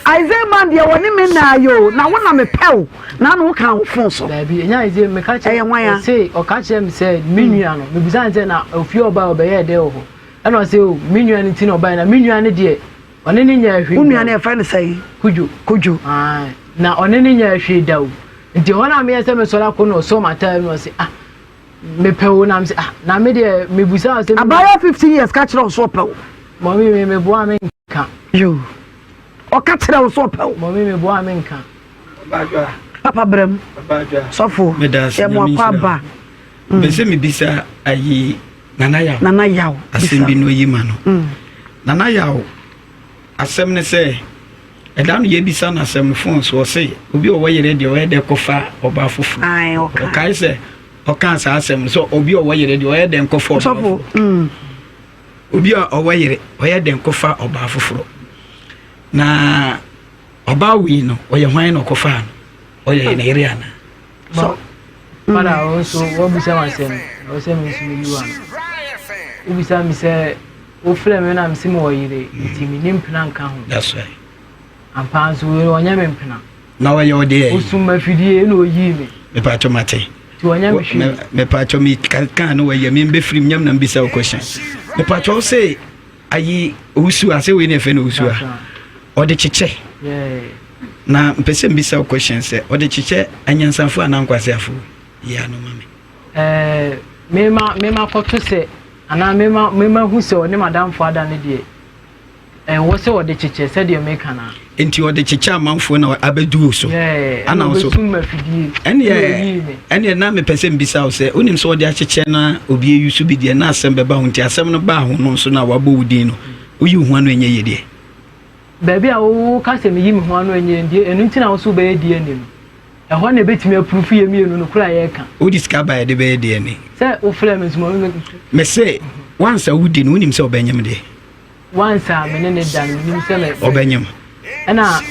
B: Isaiah man deɛ wɔne me naa yɛ o na wo na mepɛ wo n'ano woka wo phone so.
E: Daabi ɛnyɛ Isaiah meka kyerɛ
B: ɛyɛ hwan a
E: ɔse ɔka kyerɛ me sɛ me hmm. nua no mebisa ne sɛ na ofie ɔba ɔbɛyɛ dɛ wɔ hɔ ɛna ɔse o me nua no nti na ɔbae na me nua no deɛ Ɔne no nyɛɛ hwee
B: Wo
E: da
B: nua no
E: o.
B: yɛfrɛ no sɛn?
E: Kudwo.
B: Kudwo.
E: Ae. Na ɔne no nyɛɛ hwee da o. Nti hɔ no a meyɛ sɛ mesɔre akɔ no ɔsɔɔ m'ataare mu na ɔse ah mepɛ wo na mese ah na me deɛ mebusa wo sɛ.
B: Abaayewa 15 years ka kyerɛ wo sɛ ɔpɛ wo.
E: Mɔmi me meboa me nka.
B: Yoo. Ɔka kyerɛ wo sɛ ɔpɛ wo.
E: Mɔmi meboa me nka.
B: Papa brɛ mu. Sɔfo. Yɛ mo akɔ aba.
I: Mepɛ sɛ mebisa ayi Nana Yaw.
B: Nana Yaw.
I: Asɛm bi na oyi ma no. Mm. Nana Yaw asɛm ne sɛ ɛda no yɛbisa no asɛm no fon so ɔse obi ɔwɔ yere deɛ ɔyɛ dɛ kɔfa ɔbaa foforɔ. Ɔkae sɛ ɔkaa saa asɛm no sɛ obi ɔwɔ yere deɛ ɔyɛ dɛn kɔfa ɔbaa foforɔ. Mm. Obi a ɔwɔ yere ɔyɛ dɛn kɔfa ɔbaa foforɔ. Na ɔbaa wei no ɔyɛ hwan na ɔkɔfaa no ɔyɛ ne yere anaa?
E: So fada wo nso woabisa me asɛm na wo sɛ me nso meyi wo ano. Wobisa me sɛ wofrɛ me na mese mewɔ yere nti menni mpena nka ho.
I: That's right.
E: Ampa nso wei ɔnyɛ me mpena.
I: Na ɔyɛ ɔde ɛ.
E: Osum afidie na oyii me.
I: Mepatwɔ mate.
E: Nti ɔnyɛ me hwee.
I: Mepatwɔ me kan no wɔyɛ me mbɛfirim nyam na mbisa wo question. Mepatwɔ wo se Ayi owusu a sɛ wei na yɛfrɛ no owusu a ɔde kyekyɛ na mpɛ sɛ mbisa wo question sɛ ɔde kyekyɛ anyansafo anaa nkwaseafo yi ano ma me.
E: Ɛɛ mema mema kɔto sɛ anaa mema mema hu sɛ ɔne madamfo ada no deɛ ɛwɔ sɛ ɔde kyekyɛ sɛdeɛ meka no a.
I: Nti ɔde kyekyɛ amanfoɔ na abɛdu wo so.
E: Ana wo so.
I: Ɛneɛ ɛneɛ na mepɛ sɛ mbisa wo sɛ wonim sɛ ɔde akyekyɛ na obi ayi so bi deɛ na asɛm bɛba ho nti asɛm no baa ho no nso na wabɔ wo din no woyi wo ho ano ɛnyɛ yie deɛ.
E: Baabi a woka sɛ meyi me ho ano ɛnyɛ deɛ ɛno nti na wo so wobɛyɛ DNA no ɛhɔ na ɛbɛtumi apurufu yɛ mmienu no koro a yɛreka.
I: Wode sika ba yɛde bɛyɛ DNA.
E: Sɛ wofrɛ me nso ma
I: mese wansa wodi no wonim sɛ ɔbɛnyem deɛ.
E: Once a me ne ne da no menim sɛ me.
I: Ɔbɛnyem.
E: Ɛna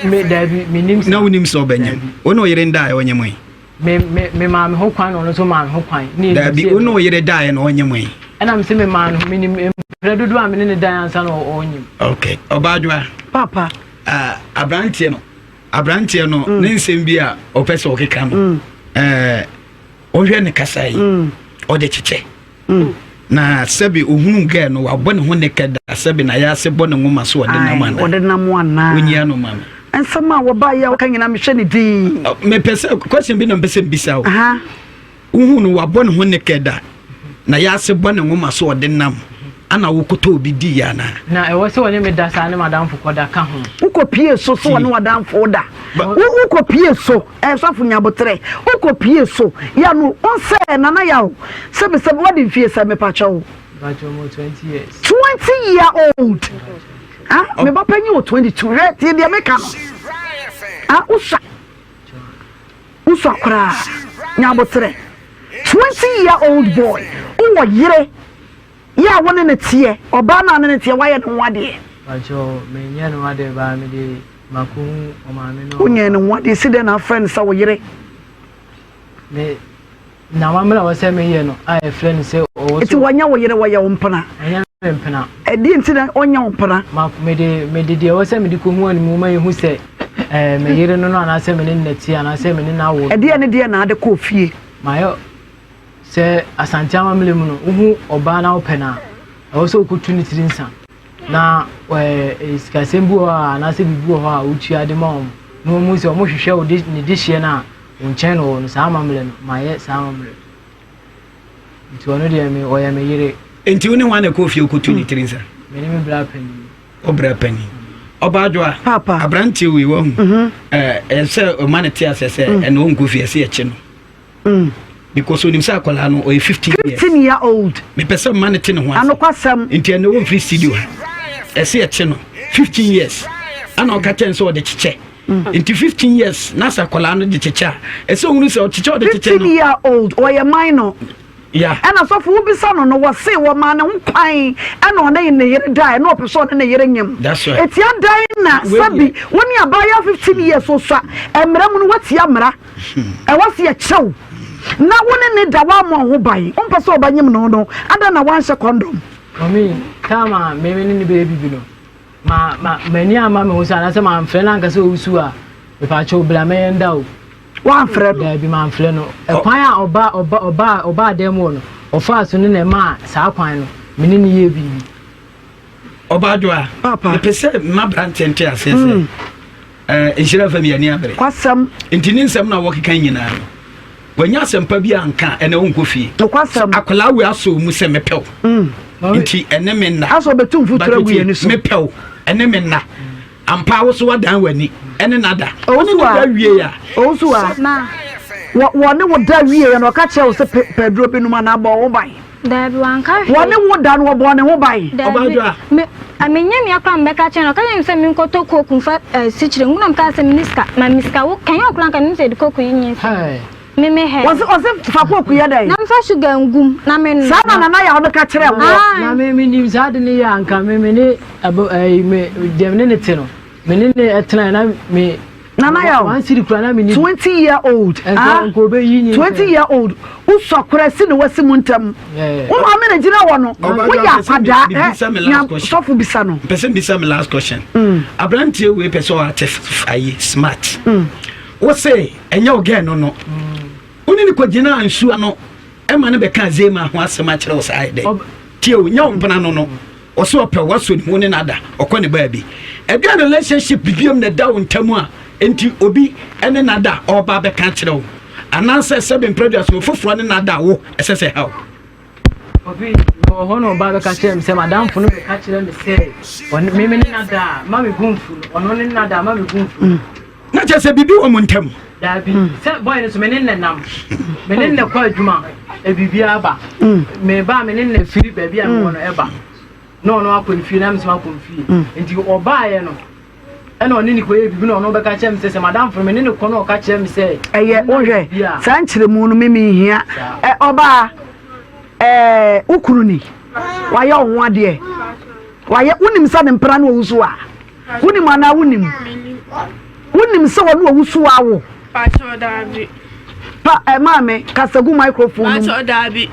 E: me daabi menim sɛ.
I: Na wonim sɛ ɔbɛnyem. Wo ne ɔyere ndaeɛ ɔnyem yi.
E: Me me me maa me ho kwan na ɔno nso maa me ho kwan.
I: Daabi wo ne ɔyere daeɛ na ɔnyem yi.
E: Ɛna me sɛ me maa no menim mprɛ dodoɔ a me ne ne daeɛ ansa na ɔnyem.
I: Okay ɔbaadwoa.
B: Papa.
I: Uh, aberanteɛ no aberanteɛ no mm. ne nsɛm bi a ɔpɛ sɛ ɔkeka no mm. ɛɛ ɔhwɛ ne kasa yi mm. ɔde kyekyɛ. Na sɛbe ohunuu girl no wabɔ ne ho naked da sɛbe na yɛase bɔ ne nwoma so ɔde nam anaa.
B: Ɔde nam anaa.
I: Onyi ano ma me.
B: Nsɛm a wɔba yɛ ɔka nyinaa mehwɛ ne din.
I: Mepɛ sɛ question bi na mpɛ sɛ mbisa o. Wohu no wabɔ ne ho naked da na yɛase bɔ ne nwoma so ɔde nam. Ana wokɔtɔ obi dii anaa?
E: Na ɛwɔ sɛ ɔne me da saa ne m'adamfo kɔda ka ho.
B: Wokɔ pie so so ɔne w'adamfo da. Wokɔ pie so eh, sɔfo nyabotrɛ. Wokɔ pie so ya no onsɛ nana yaw. Sɛbi sɛbi wadi mfie sɛ mepakyɛ wo.
E: Mepakyɛ mo 20 years.
B: 20 year old. Ah, me ba panyin wɔ 22. Hwɛ tie deɛ meka no. Ah, wosua. Wosua koraa. Nyabotrɛ. 20 year old boy. Wowɔ yere. Yɛ a wo ne no teɛ, ɔbaa no a ne no teɛ, woayɛ ne ho adeɛ.
E: Pakyɛw, menyɛɛ ne ho adeɛ baa mede makohu ɔmaame no.
B: Wonyɛɛ ne ho adeɛ, si dɛn na afrɛ no sɛ wo yere?
E: Me, na wammerɛ wɔ sɛ meyɛ no a yɛfrɛ no sɛ ɔwɔ
B: so. Nti wɔnyɛ wo yere, wɔyɛ wo mpena?
E: Ɔnyɛ me mpena.
B: Ɛdeɛ nti na ɔnyɛ wo mpena?
E: Ma, mede, mede deɛ ɛwɔ sɛ mede kɔhu anim ma yɛhu sɛ ɛɛ me yere no no anaasɛ me ne no nɛteɛ anaasɛ me ne no awo.
B: Ɛdeɛ ne deɛ na ade kɔɔ fie?
E: Mayɛ Sɛ Asante amammerɛ mu no, wohu ɔbaa na wopɛ no a, ɛwɔ sɛ wokɔtu ne tiri nsa na ɛɛ sikasɛm bi wɔ hɔ a anaasɛ biribi wɔ hɔ a wotua de ma wɔn na wɔn sɛ wɔhwehwɛ wo de ne dehyeɛ no a wo nkyɛn na ɔwɔ no saa amammerɛ no mayɛ saa amammerɛ no nti ɔno deɛ me ɔyɛ me yere.
I: Nti wo ne hwan na ɛkɔɔ fie wokɔtu ne tiri nsa?
E: Me ne me bra panin.
I: Wo bra panin. Ɔbaa dwoa, aberanteɛ wei wahu ɛɛ ɛsɛ ɔma ne te aseɛ sɛ ɛna ɔnkɔ fie ɛsɛ yɛkye no. Mm. Because onim sɛ akwadaa no ɔyɛ 15 years.
B: 15 year old.
I: Mepɛ sɛ mma no te ne ho ase.
B: Anokwasɛm.
I: Nti ɛnna wɔmfiri studio ha. Ɛsɛ yɛkye no 15 years. Ana ɔka kyɛn sɛ ɔde kyekyɛ. Mm. Nti 15 years na sɛ akwadaa no de kyekyɛ a ɛsɛ ohunu sɛ ɔkyekyɛ ɔde kyekyɛ no.
B: 15 year old ɔyɛ minor.
I: Yeah.
B: Ɛna sɔfo wobisa no no wɔse wɔmaa ne ho kwan ɛna ɔne ne yere dae na ɔpɛ sɛ ɔne ne yere nyem.
I: That's right.
B: Eti adan na sɛbi wo ne abaayewa 15 years osua mmara mu no watia mmara. Ɛwɔ sɛ yɛkyɛ wo na wo ne ne da woammɔ ho ban wompɛ sɛ ɔbɛnyem no no adɛn na woanhyɛ kɔndɔm.
E: Mami, time a me ne ne bɛyɛ bibi no, ma ma m'ani amma me ho so anaasɛ mamfrɛ no anka sɛ ɔwusu a, mepaakyɛw bra mɛyɛ nda o.
B: Woamfrɛ no?
E: Daabi, mamfrɛ no. Ɛkwan a ɔba ɔba ɔba ɔbaa dan mu hɔ no, ɔfaa so no na ɛmaa saa kwan no, me ne no yɛɛ biribi.
I: Ɔbaadwoa, mepɛ sɛ m'aberanteɛ nte aseɛ sɛ mm. eh, nhyira fam yɛ ani abere.
B: Kwasɛm.
I: Nti ne nsɛm no a wɔkeka nyinaa no, wanya asɛmpa bi anka ɛnɛ wonkɔ fie.
B: Nokwasɛm.
I: Akwadaa wei asɔ mu sɛ mepɛw. Mm. Nti ɛne me nna.
B: Asɔ bɛtu mfuturo agu yɛn so.
I: Mepɛw ɛne me nna. Ampa wo so wadan w'ani ɛne nada. Ɔne ne da wie a.
B: Owusu a. Wɔne wo da wie yɛ na ɔka kyerɛ wo sɛ pɛ aduro bi nom anaa bɔ wo ban.
D: Daabi, wanka hwee.
B: Wɔne wo da no, wɔbɔɔ ne ho ban.
D: Daabi, me, menyɛ nea koraa mebɛka akyerɛ no. Ɔka kyerɛɛ me sɛ menkɔtɔ coke mfa eh, sikyire ngu na mekaa sɛ menni sika. Ma me sika. Wo, kɛnyɛ wo koraa nka menim sɛ yɛde coke yɛ nyinsɛn. Me, me hɛ.
B: Ɔse, ɔse fa coke yɛ dɛn?
D: Na mfa sugar ngu mu na mennom.
B: Saa na Nana Yaw no ka kyerɛɛ woɔ?
E: Na me, menim saa ade no yɛ a, anka me, me ne, ɛbɛ, ɛyi, me, deɛ me ne no te no. Me ne ne ɛtenae na me.
B: Nana Yaw,
E: One cedi kura na me ni.
B: 20 year old.
E: Nka nka obeyi nyi.
B: 20 year old. Wosɔ kora si ne wasi mu ntam. Wo maame na gyina hɔ no. Woyɛ akwadaa. Nya sɔfo bisa no.
I: Mpɛ sɛ mbisa me last question. Mm. Aberanteɛ wei pɛ sɛ ɔate ayi smart. Mm. Wo se ɛnyɛ wo gɛn no no. Wo ne ne kɔgyinaa nsuo ano ɛma no bɛka Zema ho asɛm akyerɛ wo saa yɛ dɛ. Tie o, nyɛ wo mpena no no. Ɔse ɔpɛ wo asɔ ne mu ne no ada, ɔkɔ ne baabi. Ɛdeɛn relationship biom na ɛda wo ntam a enti obi ne no ada a ɔreba abɛka akyerɛ wo? Anaasɛ sɛbe mprɛduasa ofoforɔ ne no ada a wo ɛsɛ sɛ ɛha wo?
E: Obi mewɔ hɔ na ɔba bɛka kyerɛ me sɛ madamfo no bɛka kyerɛ me sɛ ɔne me ne no ada a ma me bo mfu no, ɔno ne no ada a ma me bo mfu no.
I: Na kyerɛ sɛ biribi wɔ mo ntam.
E: Daabi, sɛ boy no so me ne no nam, me ne no kɔ adwuma, biribiara ba. Me ba me ne no firi baabi a mewɔ no ɛba. Na ɔno akɔ ne fie na me nso makɔ me fie. Nti ɔbaeɛ no, ɛna ɔne ne kɔyɛ biribi na ɔno bɛka kyerɛ me sɛ sɛ madamfo no me ne no kɔ na ɔka kyerɛ me sɛ.
B: Ɛyɛ wohwɛ saa nkyerɛmu no me menhia. Ɛ ɔbaa ɛɛ wo kunu ni wayɛ wo ho adeɛ wayɛ wonim sɛ ne mpena no ɔwusu a. Wonim anaa wonim? Wonim sɛ wɔne owusu awo?
G: Pakyɛw daabi.
B: Pa ɛ eh, maame kasa gu microphone no mu.
G: Pakyɛw daabi.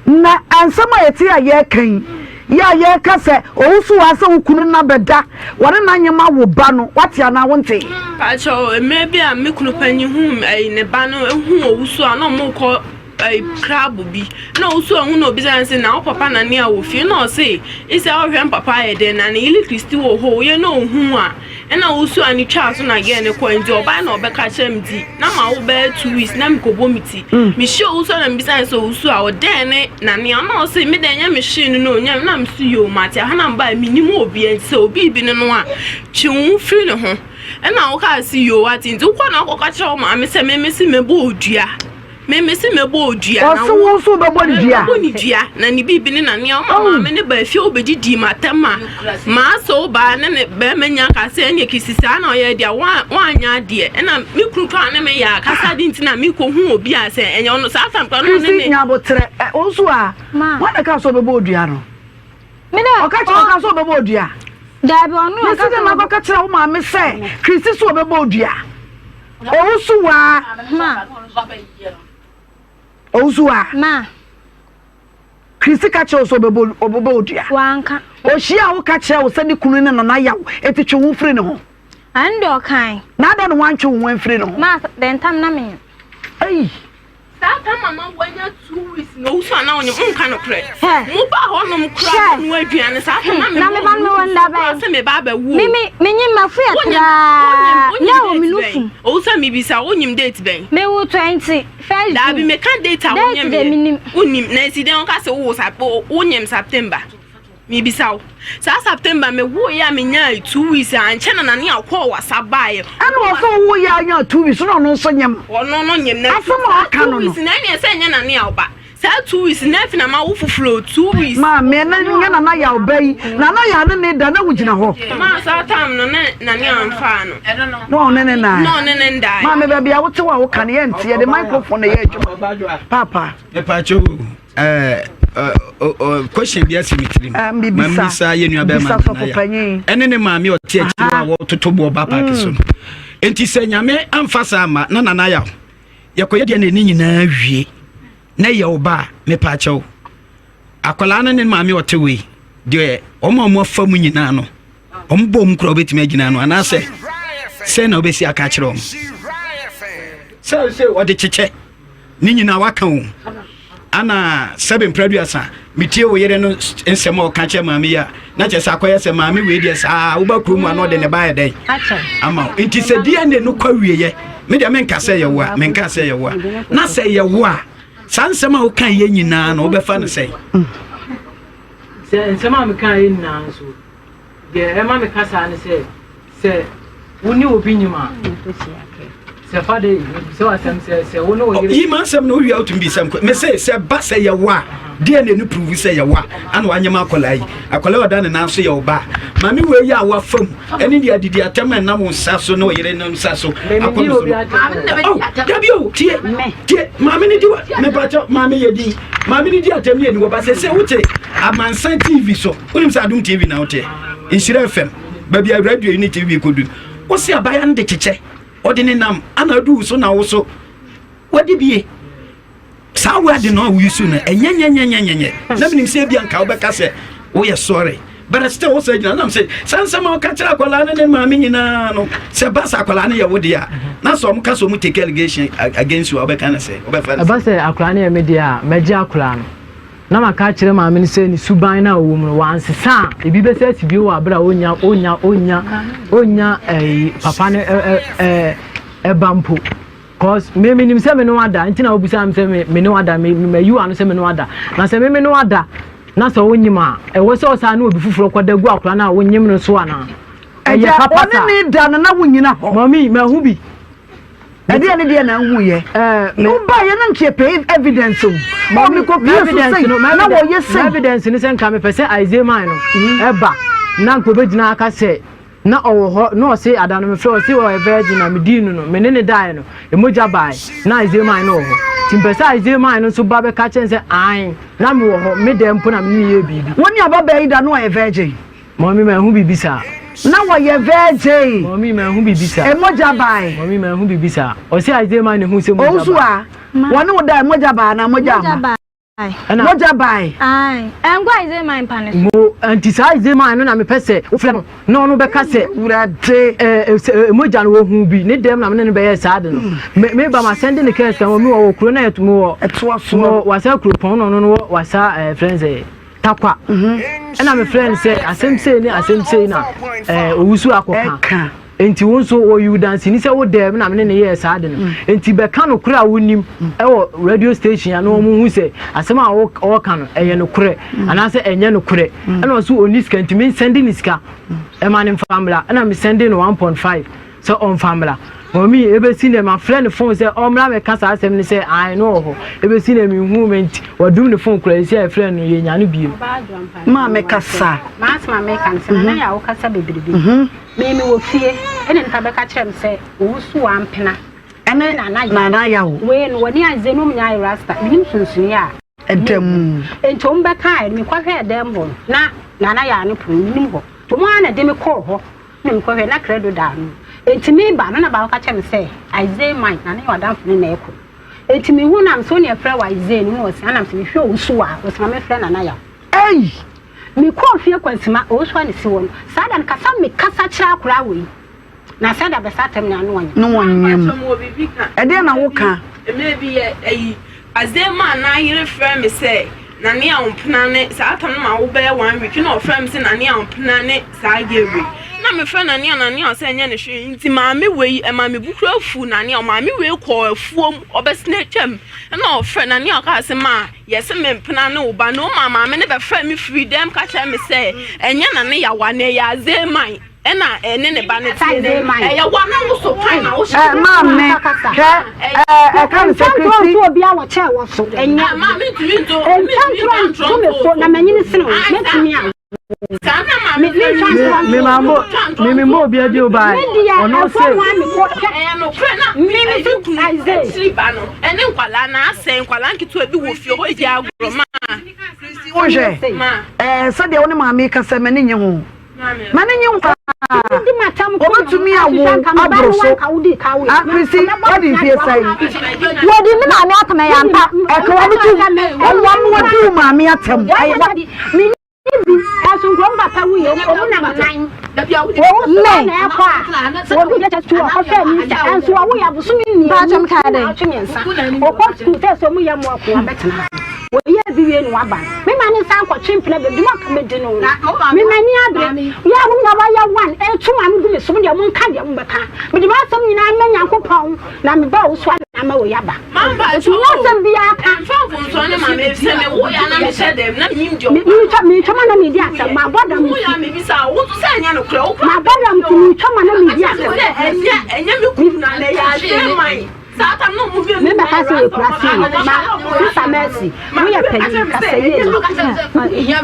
B: Na nsɛm a yɛte a yɛreka yi, yɛ a yɛreka sɛ owusu wa sɛ wo kunu na bɛda wɔne na nyema wo ba no, wate anaa wonte?
G: Pakyɛw mmerɛ bi a me kunu panyin hu ɛyi ne ba no hu owusu a na ɔmo kɔ. ɛyi krabo bi na ɔso ahu na obisa no sɛ na wo papa na ne a wɔ fie na ɔse esa ɔhwɛ mpapa ayɛ dɛn na ne yere Kristi wɔ hɔ yɛ na ɔhu a ɛna wosu a ne twaa so na gɛɛ ne kɔ nti ɔbaa na ɔbɛka kyerɛ me ti na ma wo bɛyɛ 2 weeks na mekɔbɔ me ti mm. mehyia owusu a na mebisa ne sɛ owusu a ɔdɛn ne nane a na ɔse me dɛn nyɛ mehwee no na ɔnya na meso yɛ ɔmate aha na mbaa menim obi nti sɛ obi bi no no a twe wo ho firi ne ho Ɛna wo kaa se yoo wate nti wokɔ na wokɔka kyerɛ wo maame sɛ me mese mɛbɔ odua me mese mɛbɔ odua na
B: Ɔse wo nso wobɛbɔ ne dua.
G: Mɛbɔ ne dua na ne biribi ne na nea ɔma maame ne ba fie wobɛdidi m'atɛm a maasɛ wo baa ne ne bɛrima nya ka sɛ ɛne kisi saa na ɔyɛ deɛ woanyɛ adeɛ ɛna me kunu koraa ne me yɛ akasa de nti na mekɔhu obi a sɛ ɛnyɛ ɔno saa tam koraa na ɔne
B: Kristi
G: ne
B: nya aboterɛ ɛ wo nso a
D: Ma.
B: wɔn na ɛka sɛ ɔbɛbɔ odua no.
D: Me dɛ
B: Ɔka kyerɛ ɔka sɛ ɔbɛbɔ odua.
D: Daabi ɔno
B: Mesi
D: ɔka
B: dɛ
D: sɛ
B: na akɔka kyerɛ wo maame sɛ Kristi so ɔbɛbɔ odua. Owusu waa.
D: Ma.
B: Owusu waa.
D: Ma.
B: Kristi ka kyerɛ wo sɛ ɔbɛbɔ ɔbɛbɔ odua.
D: Wanka.
B: Ohyia wo ka kyerɛ wo sɛ ne kunu ne nana yaw eti twe wo firi ne ho.
D: Ɛno deɛ ɔkae.
B: Na adɛn na wantwe wo ho amfiri ne ho?
D: Ma dɛn tam na menyɛ.
B: Ei.
G: Saa tam ama wanya 2 weeks na owusu ana onyim nka nokorɛ mo ba hɔ nom kora no aduane saa tam na me
D: na me ba no wɔ nda bɛn
G: sɛ me ba abɛwo
D: me me me nyim mafu yɛ traa na wɔ me nufu
G: owusu a mebisa wonyim date bɛn
D: me wo 20 first
G: daabi meka date a wonyim
D: yɛ
G: wonim na esi dɛn woka sɛ wowo wonyim September Mebisa wo, saa September me woeɛ a menyaa 2 weeks a ankyɛ na Nane akɔɔ wasa baeɛ.
B: Ɛna ɔsɛ ɔwo yɛ anya 2 weeks na ɔno nso nyem.
G: Ɔno no nyem na
B: Asɛm a ɔka
G: two
B: no no.
G: weeks na ɛneɛ sɛ ɛnyɛ Nane a ɔba. Saa 2 weeks na afi na ma wo foforɔ 2 weeks.
B: Maame na nyɛ Nana Yaw ba yi. Nana Yaw ne ne da na wogyina hɔ.
G: Maa saa time no na Nane amfaa no.
B: Na ɔne ne nae.
G: Na ɔne ne ndae.
B: Maame baabi a wote hɔ a woka no yɛnte yɛde microphone na ɛyɛ adwuma. Paapa.
I: Mepakyɛw o, ɛɛ question bi asi me tirim. Mamisa yɛ nua bɛrima Nana ɛne ne maame ɔte akyiri a wɔtoto boɔ ba paaki so no. Nti sɛ nyame amfa saa amma na Nana Yaw yɛkɔyɛ deɛ na ɛne nyinaa wie na ɛyɛ wo ba a mepakyɛw akwadaa no ne maame ɔte wei deɛ wɔn a wɔn afa mu nyinaa no wɔn bɔ wɔn kura wɔbɛtumi agyina ano anaasɛ sɛ na wɔbɛsi aka akyerɛ wɔn sɛ sɛ wɔde kyekyɛ ne nyinaa waka o ana sɛbe mprɛduasa metie wo yere no nsɛm a ɔka kyerɛ maame yi a na kyerɛ sɛ akɔyɛ sɛ maame wei deɛ saa woba kurom a na ɔde ne ba yɛ dɛn ama wo nti sɛ DNA no kɔ awieɛ me deɛ menka sɛ yɛwo a menka sɛ yɛwo a na sɛ yɛwo a saa nsɛm a woka yɛ nyinaa no wobɛfa no sɛn
E: sɛ nsɛm a meka yɛ nyinaa nso Deɛ ɛma meka saa ne sɛ, sɛ wo ne obi nyim a, sɛ fa de mebisa wo asɛm sɛ sɛ wo ne wo yere.
I: Yi m'asɛm na wowie a wotumi bisa me me se sɛ ba sɛ yɛwo a deɛ na ɛno prove sɛ yɛwo a ana wanyem akwadaa yi akwadaa ɔda ne nan so yɛ wo ba maame wei yi a wafa mu ɛne deɛ adidi atɛm a ɛnam wo nsa so ne ɔyere no nsa so akɔ no so no oh dabi o tie tie maame no di wa mepakyɛ maame yɛ din maame no di atɛm ne ɛni wɔ ba sɛ sɛ wote amansan tv so Wonim sɛ Adom TV na woteɛ, Nhyira FM, baabi a radio yi ne TV kɔdu. Wo se abaya no de kyekyɛ, ɔde ne nam ana adu wo so na wo so wadi bie. Saa word no a woyi so no, ɛnyɛnyɛnyɛnyɛnyɛ. Na menim sɛ ebia nka wobɛka sɛ woyɛ sɔre. But still wo sɛ gyina nam sɛ saa nsɛm a woka kyerɛ akwadaa no ne maame nyinaa no, sɛ ba sɛ akwadaa no yɛ wo deɛ a, na sɛ ɔmo ka sɛ ɔmo take allegation against you a wobɛka no sɛ, wobɛfa no
E: Ɛba
I: sɛ.
E: sɛ akwadaa no yɛ me deɛ a, mɛgye akwadaa no. Na maka akyerɛ maame no sɛ ne suban no a ɔwɔ mu no, wansesa a, ebi bɛsa asi bio wɔ abere a ɔnnya ɔnnya ɔnnya ɔnnya ɛyi papa no ɛ ɛ ɛba mpo. Cause me menim sɛ me ne wada nti na wobisa me sɛ me me ne wada me me mayi w'ano sɛ me ne wada. Na sɛ me me ne wada na sɛ wonyim a, ɛwɔ sɛ ɔsan ne obi foforɔ kɔda gu akwadaa no a wonyim no so anaa? Ɛyɛ
B: Agya,
E: papa
B: ɔne
E: saa.
B: ne da no na wonyina hɔ.
E: Mami, mahu bi.
B: Ɛdeɛ ne deɛ na nhu yɛ. Wo ba yɛ na nkyɛ pɛ evidence o. Ɔ mi kɔ pie so sei na wɔ yɛ sei.
E: Evidence ne sɛ nka mepɛ sɛ Isaiah man no ɛba na nka obɛgyina aka sɛ na ɔwɔ hɔ na ɔse ada no mefrɛ ɔse ɔyɛ virgin na medii no no me ne ne daeɛ no emogya bae na Isaiah man no wɔ hɔ nti mpɛ sɛ Isaiah man no nso ba bɛka kyɛn sɛ ae na mewɔ hɔ me dɛm mpo na me ne yɛ biribi.
B: Wo ne ababaa yi da no ɔyɛ virgin.
E: Mɔmi manhu biribi saa.
B: Na wɔyɛ virgin.
E: Mɔmi manhu biribi saa.
B: Emogya bae.
E: Mɔmi manhu biribi saa. Ɔsi Isaiah man ne hu sɛ mogya
B: Owusu
E: bae.
B: a, wɔne wo da mogya baa anaa mogya amma? Mogya bae.
D: Ae, ɛnkɔ Isaiah man pa no so.
E: Mo, nti saa Isaiah man no na mepɛ sɛ wofrɛ no na ɔno bɛka sɛ.
B: Wurade.
E: Ɛɛ sɛ mogya no wɔhu bi ne dɛm na me ne no bɛyɛ saa de no. Me me ba ma sɛnde ne kɛs kan wɔ mi wɔ wɔ kuro na yɛ mo wɔ.
B: Ɛtoa so.
E: Mo wasa kuropɔn na ɔno no wɔ wasa ɛɛ frɛ sɛ takwa. Ɛna me frɛ no sɛ asɛm sei ne asɛm sei na ɛɛ owusu akɔka.
B: Ɛka.
E: Enti wo nso wɔyi wo danseni sɛ wo dɛm na me ne no yɛɛ saa ade no. Enti bɛka nokorɛ a wonim wɔ radio station a na wɔn hu sɛ asɛm a ɔreka no ɛyɛ nokorɛ anaasɛ ɛnyɛ nokorɛ. Ɛna ɔso ɔnni sika nti me nsɛnde ne sika ɛma no mfa mmra. Ɛna me sɛnde no 1.5 sɛ ɔmfa mmra. Mɔmi ebesi nɛ mafrɛ ne phone sɛ ɔmmra mɛka saa asɛm no sɛ ae no wɔ hɔ. Ebesi nɛ menhu me nti wadum ne phone koraa esi a yɛfrɛ no yɛnya no biem.
B: Maame kasa.
C: M'asɛm a meka no sɛ nana yɛ a wokasa bebrebe. Me me wɔ fie ɛna nipa bɛka kyerɛ me sɛ owu so wampena
B: ɛne nana yaw
C: wei no wɔne adze no nyinaa yɛ rasta menim sunsuni a
B: ɛda mu
C: nti wɔn bɛka ɛ mekɔhwɛ ɛdɛm hɔ no na nana yaw ne pono menim hɔ nti wɔn ara na ɛde me kɔɔ hɔ na mekɔhwɛ na credo da ano nti meba no na baako ka kyerɛ me sɛ Isaiah man nana yaw adamfo no na ɛkɔ nti mehu na mesɛ wo ne ɛfrɛ wɔ Isaiah no na ɔsi anam sɛ mehwɛ owu so a ɔsi ma mefrɛ nana yaw
B: Ei!
C: Mekɔɔ fie kwansima, owusu a na esi hɔ no, saa da no kasa mekasa kyerɛ akwadaa wei, na sɛ da bɛsa atɛm nea ano ɔnyem.
B: Ne wɔnyem. Ɛdeɛn na woka?
G: Mmerɛ bi yɛ ayi, Azee maa n'ayere frɛ me sɛ Nane Ahompena ne, saa tam no ma wo bɛyɛ one week na ɔfrɛ me sɛ Nane Ahompena ne saa girl wei. Na me frɛ Nane a Nane a ɔsɛ ɛnyɛ ne hwee nti maame wei ɛma me bo kura fuu Nane a maame wei kɔɔ afuom ɔbɛsene atwam ɛna ɔfrɛ Nane a ɔkaa sɛ maa Yɛse me mpena ne wo ba no ɔmaa maame no bɛfrɛɛ me firii dɛm ka kyerɛɛ me sɛ ɛnyɛ na ne yawa na ɛyɛ Azeman ɛna ɛne ne ba no teɛ na ɛyɛ wa na wo so pan na wo hyɛ.
B: Ɛ maame hwɛ ɛ ɛka ne sɛ Kristi.
H: Nkyɛntorɔ obi a wɔkyɛɛ wɔ so ɛnyɛ.
G: Maame ntumi nto
H: Nkyɛntorɔ nto me so na manyini sene wo mɛtumi a.
E: Me me ma mo me me mo obi adi o ba ɔno se.
G: Ɛyɛ nokorɛ na me kunu akyiri ba no ɛne nkwalaa na asɛe nkwalaa nketewa bi wɔ fie hɔ di agorɔ ma.
B: Wohwɛ ɛɛ sɛdeɛ wo ne maame kasa m'ani nye ho m'ani nye ho paa obetumi awo aboro so ah Christy wadi mfie sɛn.
A: Wɔdi me maame atɛm ɛyɛ ampa.
B: Ɛka wɔn to wɔn wɔn wɔdi wo maame atɛm ɛyɛ wa.
H: Bi ɛso nkurom papa wu yɛ ɔmu nam nan wɔwu so na ɛkɔ a wɔdu yɛ tu ɔkɔhwɛ mi sɛ ɛnso wɔwu yɛ abosom mmienu na ɔtwe mmiɛnsa ɔkɔ sukuu sɛ sɛ ɔmu yɛ mu ɔko abɛtena wɔyɛ bi wie no waba me ma ne nsa nkɔtwe mpena baabi mu aka medi no me ma ni abere yɛ a wɔn nyinaa wɔyɛ one ɛtu ma no gu me so mo deɛ mo nka deɛ mo bɛka mede m'asɛm nyinaa mɛ Nyankopɔn na me ba owusu a na ama wei aba. Nti nyɛ asɛm biara ka. Metwa metwa ma na medi asɛm mabɔ dam nti mabɔ dam nti metwa ma na medi asɛm. Me bɛka sɛ yɛ kura se ma sisa Mercy woyɛ panyin kasa yie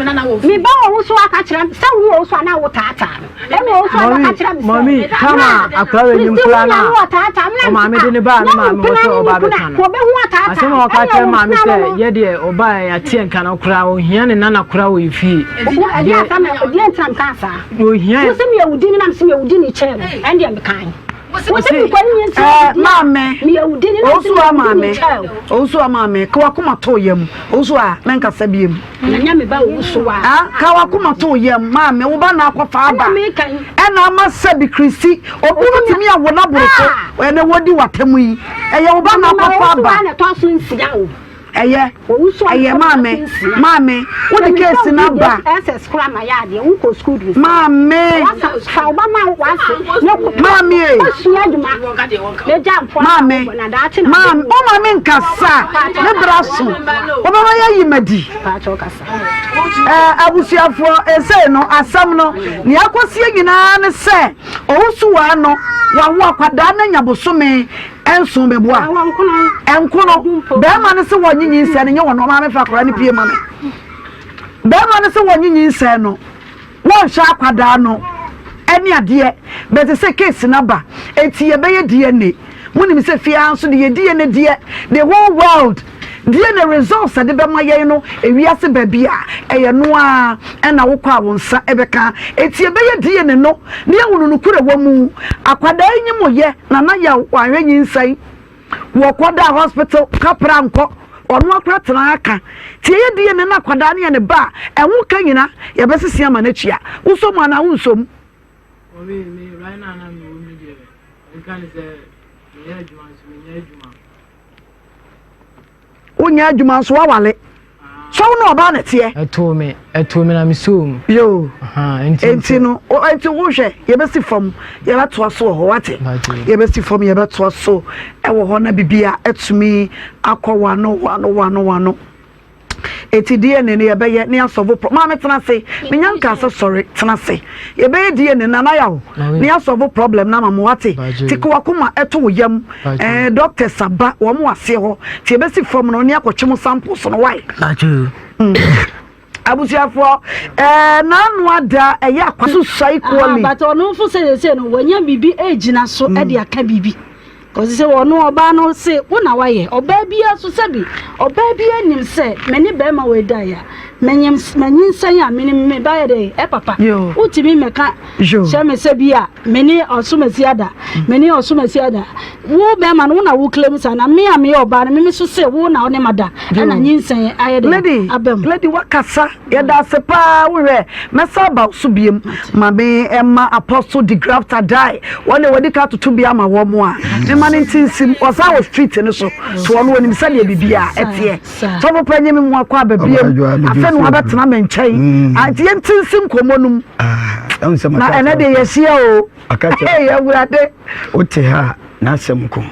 H: me ba wɔ wo so aka kyerɛ sɛ wo wɔ wo so anaa wo taataa no.
E: Mɔmi, mɔmi, kama akora wɔ enyim koraa na ɔmaame de ne baa ne maame hɔ sɛ ɔba abɛka no. Asɛm a ɔka kyerɛ maame sɛ yɛ deɛ ɔbaa yɛ ateɛ nka no koraa ohia ne nana koraa wɔ efie. Ohia.
B: Ɛɛ maame, owusu a maame, owusu a maame, ka wakoma to yam, owusu a mɛnkasa biem. Ah, ka wakoma to yam, maame, wo ba na akɔfa aba. Ɛna ama sɛbi Kristi, obi bɛtumi awo n'aboro so, ɛna wɔdi w'atam yi. Ɛyɛ wo ba na akɔfa aba. Ɛyɛ, ɛyɛ maame, maame, wode keesi no aba. Maame, maame e, maame, maame, wo maame nkasa, ne bra so, wobɛma yɛayi madi. Ɛɛ, abusuafoɔ, esei no, asɛm no, nea akɔsie nyinaa ne sɛ, owusuwaa no, wawo akwadaa no anya bosome nson bɛboa nkono bɛrima no sɛ wɔnye nyinsɛn no nyɛ wɔn ɔmaame fa akwadaa no pie ma me bɛrima no sɛ wɔnye nyinsɛn no wɔnhwɛ akwadaa no ɛne adeɛ bɛte sɛ case no aba eti yɛbɛyɛ DNA mo nim sɛ fie ha nso de yɛ DNA deɛ the whole world DNA results ɛde bɛma yɛn no ewiase baabi a ɛyɛ no a ɛna wokɔ a wo nsa ɛbɛka eti yɛbɛyɛ DNA no ne ehunu no kura wɔ mu akwadaa yi mo yɛ nana yaw wahwɛ nyinsɛn wɔkɔ da hospital kapra nkɔ. Ɔno akora tena ha ka. Nti yɛyɛ DNA na akwadaa no yɛ ne ba a, ɛho ka nyina yɛbɛsese ama no atua. Wosɔ mu anaa wonsɔ mu?
E: For me, me right now na me wɔ mu deɛ, nka ne sɛ meyɛ adwuma nso menyɛ adwuma.
B: Wonyɛ adwuma nso wawale. So wo ne ɔbaa na ɛteɛ?
E: Ɛtoo me, ɛtoo me na me soo mu.
B: Yoo. Enti no, enti wohwɛ, yɛbɛsi fam, yɛbɛtoa so wɔ hɔ, wate? Yɛbɛsi fam, yɛbɛtoa so wɔ hɔ na bibia atumi akɔ wano, wano, wano, wano. Eti DNA no yɛbɛyɛ ne asɔvo pro. Maame tena ase. Menya nka sɛ sɔre tena ase. Yɛbɛyɛ DNA no nana yaw. Ne asɔvo problem no ama mo wate. Ti ko wakoma ɛto wo yam. Eh doctors aba wɔn wɔ aseɛ hɔ. Ti yɛbɛsi fam no ne akɔtwe mo samples no why. Abusuafoɔ eh n'ano ada ɛyɛ akwa so sua equally.
H: But ɔno nso sɛ sɛ no wanya biribi egyina so ɛde aka biribi. Kɔsi sɛ ɔno ɔbaa no se wo na wayɛ ɔbaa biara so sɛbi ɔbaa biara nim sɛ me ne bɛrima wei daeɛ a menyim manyinsɛn a menim me ba yɛ dɛ ɛpapa wotumi mmɛka kyerɛ me sɛ bi a me ne ɔsomasi ada me ne ɔsomasi ada wo bɛrima no wo na wo claim saa na me a meyɛ ɔbaa no me me so se wo na wo ne ma da ɛna nyinsɛn ayɛ dɛ aba mu.
B: Lady wakasa Yɛda ase paa wo hwɛ mɛsan aba wo so biem ma me ɛma apostle de grafta die wɔn deɛ wɔde ka atoto bi ama wɔn a mema no nti nsim wɔsan wɔ street no so so wɔn wɔnim sɛdeɛ biribi a ɛteɛ sɔfo panyin mi mu akɔ aba biem afei na wabɛtena me nkyɛn mm. nti yɛn ti nsim nkɔmɔ no mu ah, na ɛnɛ deɛ yɛhyia o ɛyɛ awurade.
I: Wote ha n'asɛm ko.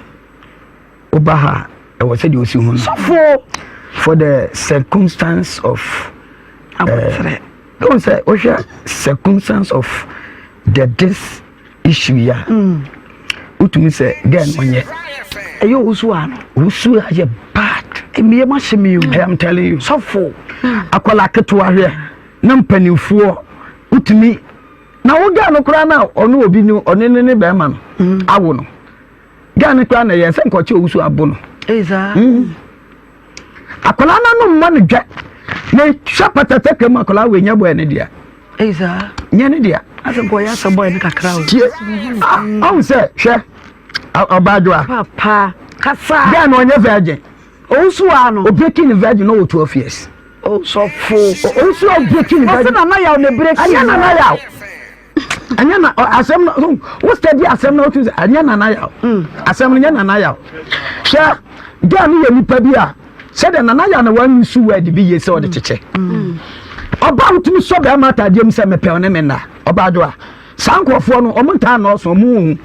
I: Woba ha a, ɛwɔ sɛdeɛ ɔsi hu no.
B: Sɔfo.
I: For the circumstance of.
B: Abotrɛ.
I: Ɛwɔ sɛ wohwɛ circumstance of the this issue yi a. Mm. Wotumi sɛ girl no ɔnyɛ.
B: Ɛyɛ owusu ano.
I: Owusu ayɛ bad.
B: Mmea ma hyɛ mi o.
I: I am telling you.
B: Sɔfo.
I: Akwadaa ketewa hwɛ na mpanimfoɔ wotumi na wo girl no koraa na ɔne obi no ɔne ne ne bɛrima no mm. awo no. Gaa no koraa na ɛyɛ sɛ nkɔkye owusu abo no. Mm. Akwadaa no ano mmɔ no dwɛ. Na hwɛ patataka mu akwadaa wei nyɛ bɔɛ ne dea. Nyɛ ne dea.
B: Asɛ nkɔyɛ asɛ bɔɛ ne kakra o.
I: Tie. Ɔhu sɛ hwɛ ɔbaadwoa.
B: Papa kasa.
I: Gaa no ɔnyɛ virgin.
B: Owusu wa no.
I: Obreaking ne virgin no wɔ 12 years.
B: Ɔsɔfo.
I: Owusu wa breaking ne virgin.
B: Ɔsɛ nana yaw ne breaking.
I: Ɛnyɛ nana yaw. ɛnyɛ na asɛm no wo study asɛm no wotu sɛ ɛnyɛ nana yaw mm. asɛm no nyɛ nana yaw hwɛ girl no yɛ nipa bi a sɛdeɛ nana yaw na wɔn su word bi yie sɛ ɔde mm. kyekyɛ mm. ɔbaa wotumi sɔ bɛrima ataadeɛ mu sɛ mepɛ ɔne me nna ɔbaa do a saa nkurɔfoɔ no ɔmo ntaa nɔɔso ɔmo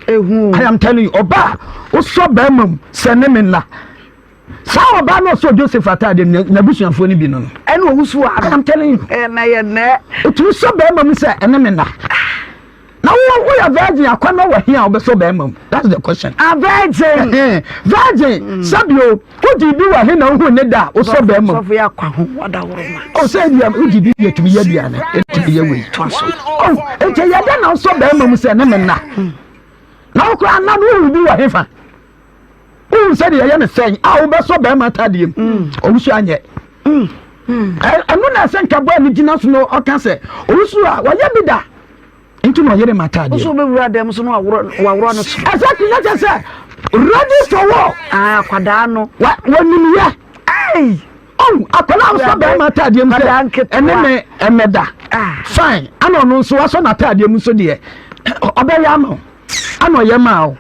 I: hu I am telling you ɔbaa wosɔ bɛrima mu sɛ ne me nna Saa ɔbaa no ɔsɔ Joseph ataade no n'abusuafoɔ no bi no no.
B: Ɛna owusu wa
I: no. I'm telling you.
B: Ɛna yɛ nɛ.
I: Otumi sɔ bɛrima mu sɛ ɛne me na. Na wo woyɛ virgin akɔnɔ wɔ he a wobɛsɔ bɛrima mu? That's the question.
B: A virgin.
I: Virgin. Mm. Sɛbio wodi bi wɔ he na wohu ne da a wosɔ bɛrima mu.
B: Sɔfo yɛ akwa ho wadaworo ma.
I: O sɛ ebi a wodi bi yɛ tumi yɛ aduane etumi yɛ wei.
B: Toa so.
I: Oh, nti yɛ dɛ na wosɔ bɛrima mu sɛ ɛne me na. Mm. Na wo koraa na no wohu bi wɔ he fa? Wohu sɛdeɛ ɛyɛ no sɛn a wobɛsɔ bɛrima atadeɛ mu mm. owusu anyɛ mm. Mm. ɛno na ɛsɛ nka bɔɔ ne gyina so no ɔka sɛ owusu a wɔyɛ bi da nti na ɔyere ma atadeɛ
B: wosɛ wobɛwura dɛm so no waworɔ no so
I: exactly na kyɛ sɛ ready for war
B: ah, akwadaa no
I: wɔnimyɛ Oh, akwadaa a ɔsɔ bɛrima ataadeɛ mu sɛ ɛne me ɛmɛda ah. fine ana ɔno nso wasɔ n'ataadeɛ mu nso deɛ ɔbɛyɛ ama wo ana ɔyɛ maa wo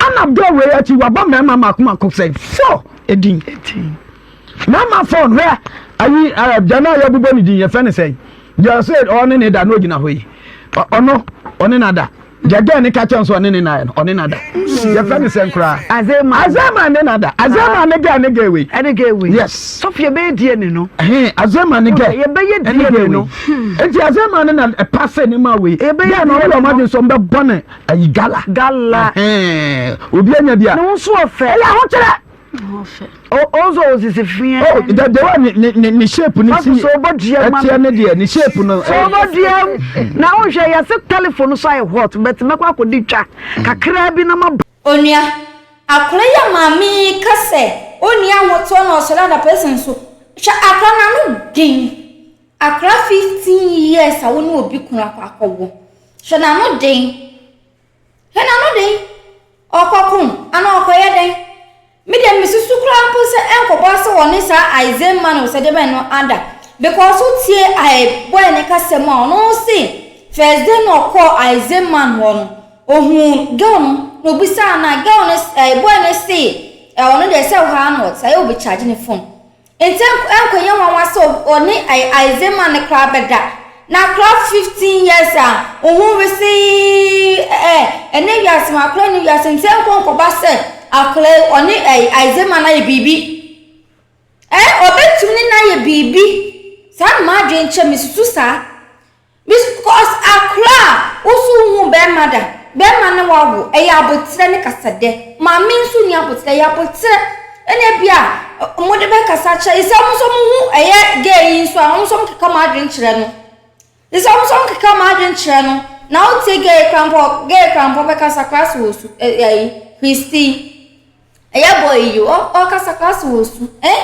I: ana dɔɔ wei akyi wabɔ mmarima mako mako sɛ fɔ edin mmarima fɔ no hwɛ ayi ɛɛ gya no a yɛbobɔ ne din yɛfɛ ne sɛn deɛ ɔsɛ ɔne ne da na ogyina hɔ yi ɔno ɔne na da. Deɛ girl ne ka kyerɛ nso ɔne ne na yɛ no ɔne na da. Yɛfrɛ ne sɛn koraa?
B: Azema.
I: Azema ne na da. Azema ne girl ne girl wei.
B: Ɛne girl wei.
I: Yes.
B: Sɔfo yɛbɛyɛ DNA no.
I: Ɛhɛn Azema ne girl.
B: Yɛbɛyɛ DNA no.
I: Nti Azema ne na ɛpa ne ma wei.
B: Yɛbɛyɛ
I: DNA no. Girl no ɔmo adwene sɛ ɔmo bɛ bɔ ne ayi gala.
B: Gala.
I: Ɛhɛn obi anya bi a.
B: Ne ho nso ɔfɛ.
I: Ɛyɛ ahokyerɛ.
B: Ɔnso osisi fia.
I: Oh, the the one ne ne ne shape ne si.
B: So ɔbɔ dua ma.
I: Ɛteɛ ne deɛ ne shape no.
B: So ɔbɔ dua mu. Na wohwɛ yɛse telephone so ayɛ hot but mɛkɔ akɔdi twa kakraa bi na ma.
A: Onua, akora yi a maame yi ka sɛ ɔnni ahotoɔ na ɔsɔre anapa yi nso, hwɛ akora no ano den. Akora 15 years a wo ne obi kunu akɔ akɔwo. Hwɛ n'ano den. Hwɛ n'ano den. Ɔkɔko anaa ɔkɔyɛ dɛn? Me deɛ mesusu koraa mpo sɛ ɛnkɔbɔ sɛ wɔne saa Isaiah man o sɛ deɛ bɛn no ada because wotie ɛɛ boy ne kasa mu a ɔno se first day na ɔkɔɔ Isaiah man hɔ no ohun girl no na obisaa na girl no ɛɛ boy no se ɛɛ ɔno deɛ sɛ ɔha na ɔte ayɛ obi charge ne phone. Enti ɛnkɔyɛ nwanwa sɛ ɔne Isaiah no koraa bɛda. Na akora 15 years a ohun wesee ɛ ɛnɛ wiase mu akora ne wiase nti ɛnkɔ nkɔba sɛ akora ɔne Isaiah no ayɛ biribi. Ɛ ɔbɛtumi ne no ayɛ biribi. Saa na m'adwene kyerɛ me susu saa. Because akora a woso nhu bɛrima da, bɛrima ne wawo, ɛyɛ aboterɛ ne kasadɛ. Maame nso nni aboterɛ, ɛyɛ aboterɛ. Ɛna ebi a wɔde bɛkasa kyerɛ, sɛ wɔn nso wɔn ho ɛyɛ gay yi nso a, wɔn nso wɔkeka wɔn adwene kyerɛ no. Sɛ wɔn nso wɔkeka wɔn adwene kyerɛ no, na wotie gay kora mpo, gay kora mpo bɛkasa kora sɛ wɔ su, ɛyi, Christy. Ɛyɛ boy yi, ɔkasa kora sɛ wɔ su, eh?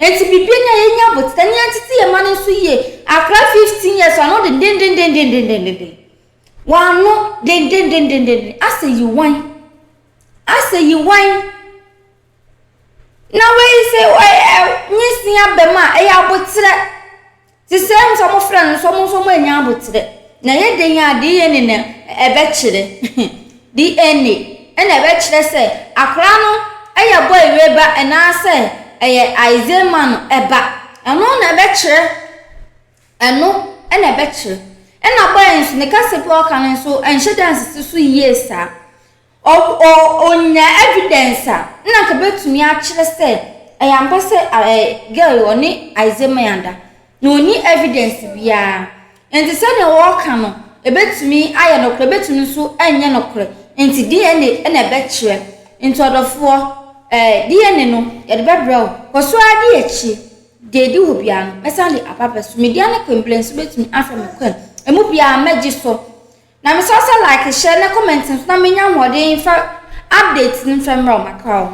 A: Enti biribi ni a yɛnya abotire na yɛntete yɛn mma no nso yie. Akora 15 years ano dendendendendendenden. Wano dendendendenden asɛ yi wan. Asɛ yi wan. Na wei sɛ nyinsin abam a ɛyɛ aboterɛ. Te sɛ nso ɔmo frɛ no nso ɔmo nso ɔmo anya aboterɛ. Na ɛyɛ den a DNA na ɛbɛkyerɛ. DNA ɛna ɛbɛkyerɛ sɛ akwadaa no ɛyɛ boy wei ba anaasɛ ɛyɛ Isaiah no ɛba. Ɛno na ɛbɛkyerɛ. Ɛno ɛna ɛbɛkyerɛ. Ɛna boy nso ne kasa bi a ɔka no nso ɛnhyɛ da nsisi so yie saa. Ɔ ɔ ɔnya evidence a, nna anka bɛtumi akyerɛ sɛ ɛyɛ ampa sɛ ɛ girl yi ɔne Isaiah ada. Na ɔnni evidence biara. Nti sɛdeɛ wɔreka no, ɛbɛtumi ayɛ nokorɛ, ɛbɛtumi nso ɛnyɛ nokorɛ. Nti DNA na ɛbɛkyerɛ. Nti ɔdɔfoɔ, ɛɛ DNA no, yɛde bɛbrɛ wo. Kɔ so ara di akyire. Deɛ ɛdi hɔ biara no, mɛsan de aba abɛso. Media ne Kwemble nso bɛtumi afrɛ me Kwem. Ɛmu biara mɛgye so. Na mesrɛ sɛ like hyɛ ne comment nso na menya ahoɔden mfa update no mfa mmerɛ wo makra wo.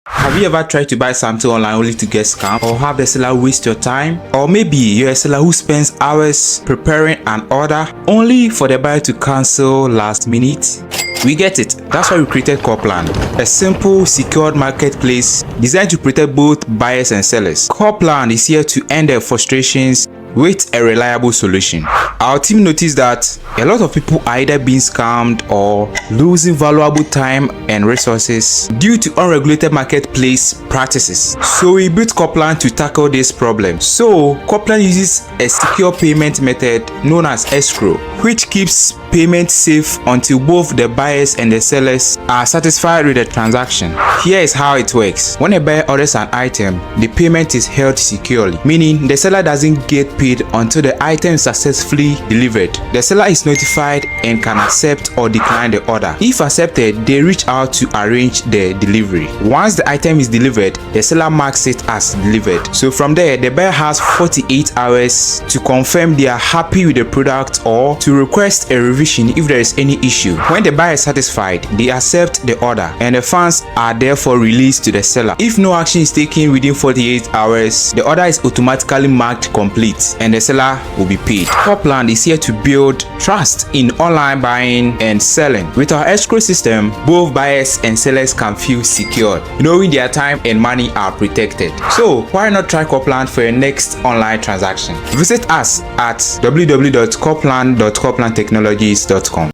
J: Have you ever tried to buy something online only to get scammed or have the seller waste your time? Or maybe you're a seller who spends hours preparing an order only for the buyer to cancel last minute? We get it. That's why we created Corplan, a simple, secured marketplace designed to protect both buyers and sellers. Corplan is here to end their frustrations with a reliable solution. Our team noticed that a lot of people are either being scammed or losing valuable time and resources due to unregulated marketplace practices. So we built Coplan to tackle this problem. So Coplan uses a secure payment method known as escrow, which keeps payment safe until both the buyers and the sellers are satisfied with the transaction. Here is how it works. When a buyer orders an item, the payment is held securely, meaning the seller doesn't get paid until the item is successfully delivered. The seller is notified and can accept or decline the order. If accepted, they reach out to arrange the delivery. Once the item is delivered, the seller marks it as delivered. So from there, the buyer has 48 hours to confirm they are happy with the product or to request a revision if there is any issue. When the buyer is satisfied, they accept the order and the funds are therefore released to the seller. If no action is taken within 48 hours, the order is automatically marked complete and the seller will be paid. Copland is here to build trust in online buying and selling. With our escrow system, both buyers and sellers can feel secured, knowing their time and money are protected. So why not try Copland for your next online transaction? Visit us at www.copland.coplandtechnologies.com.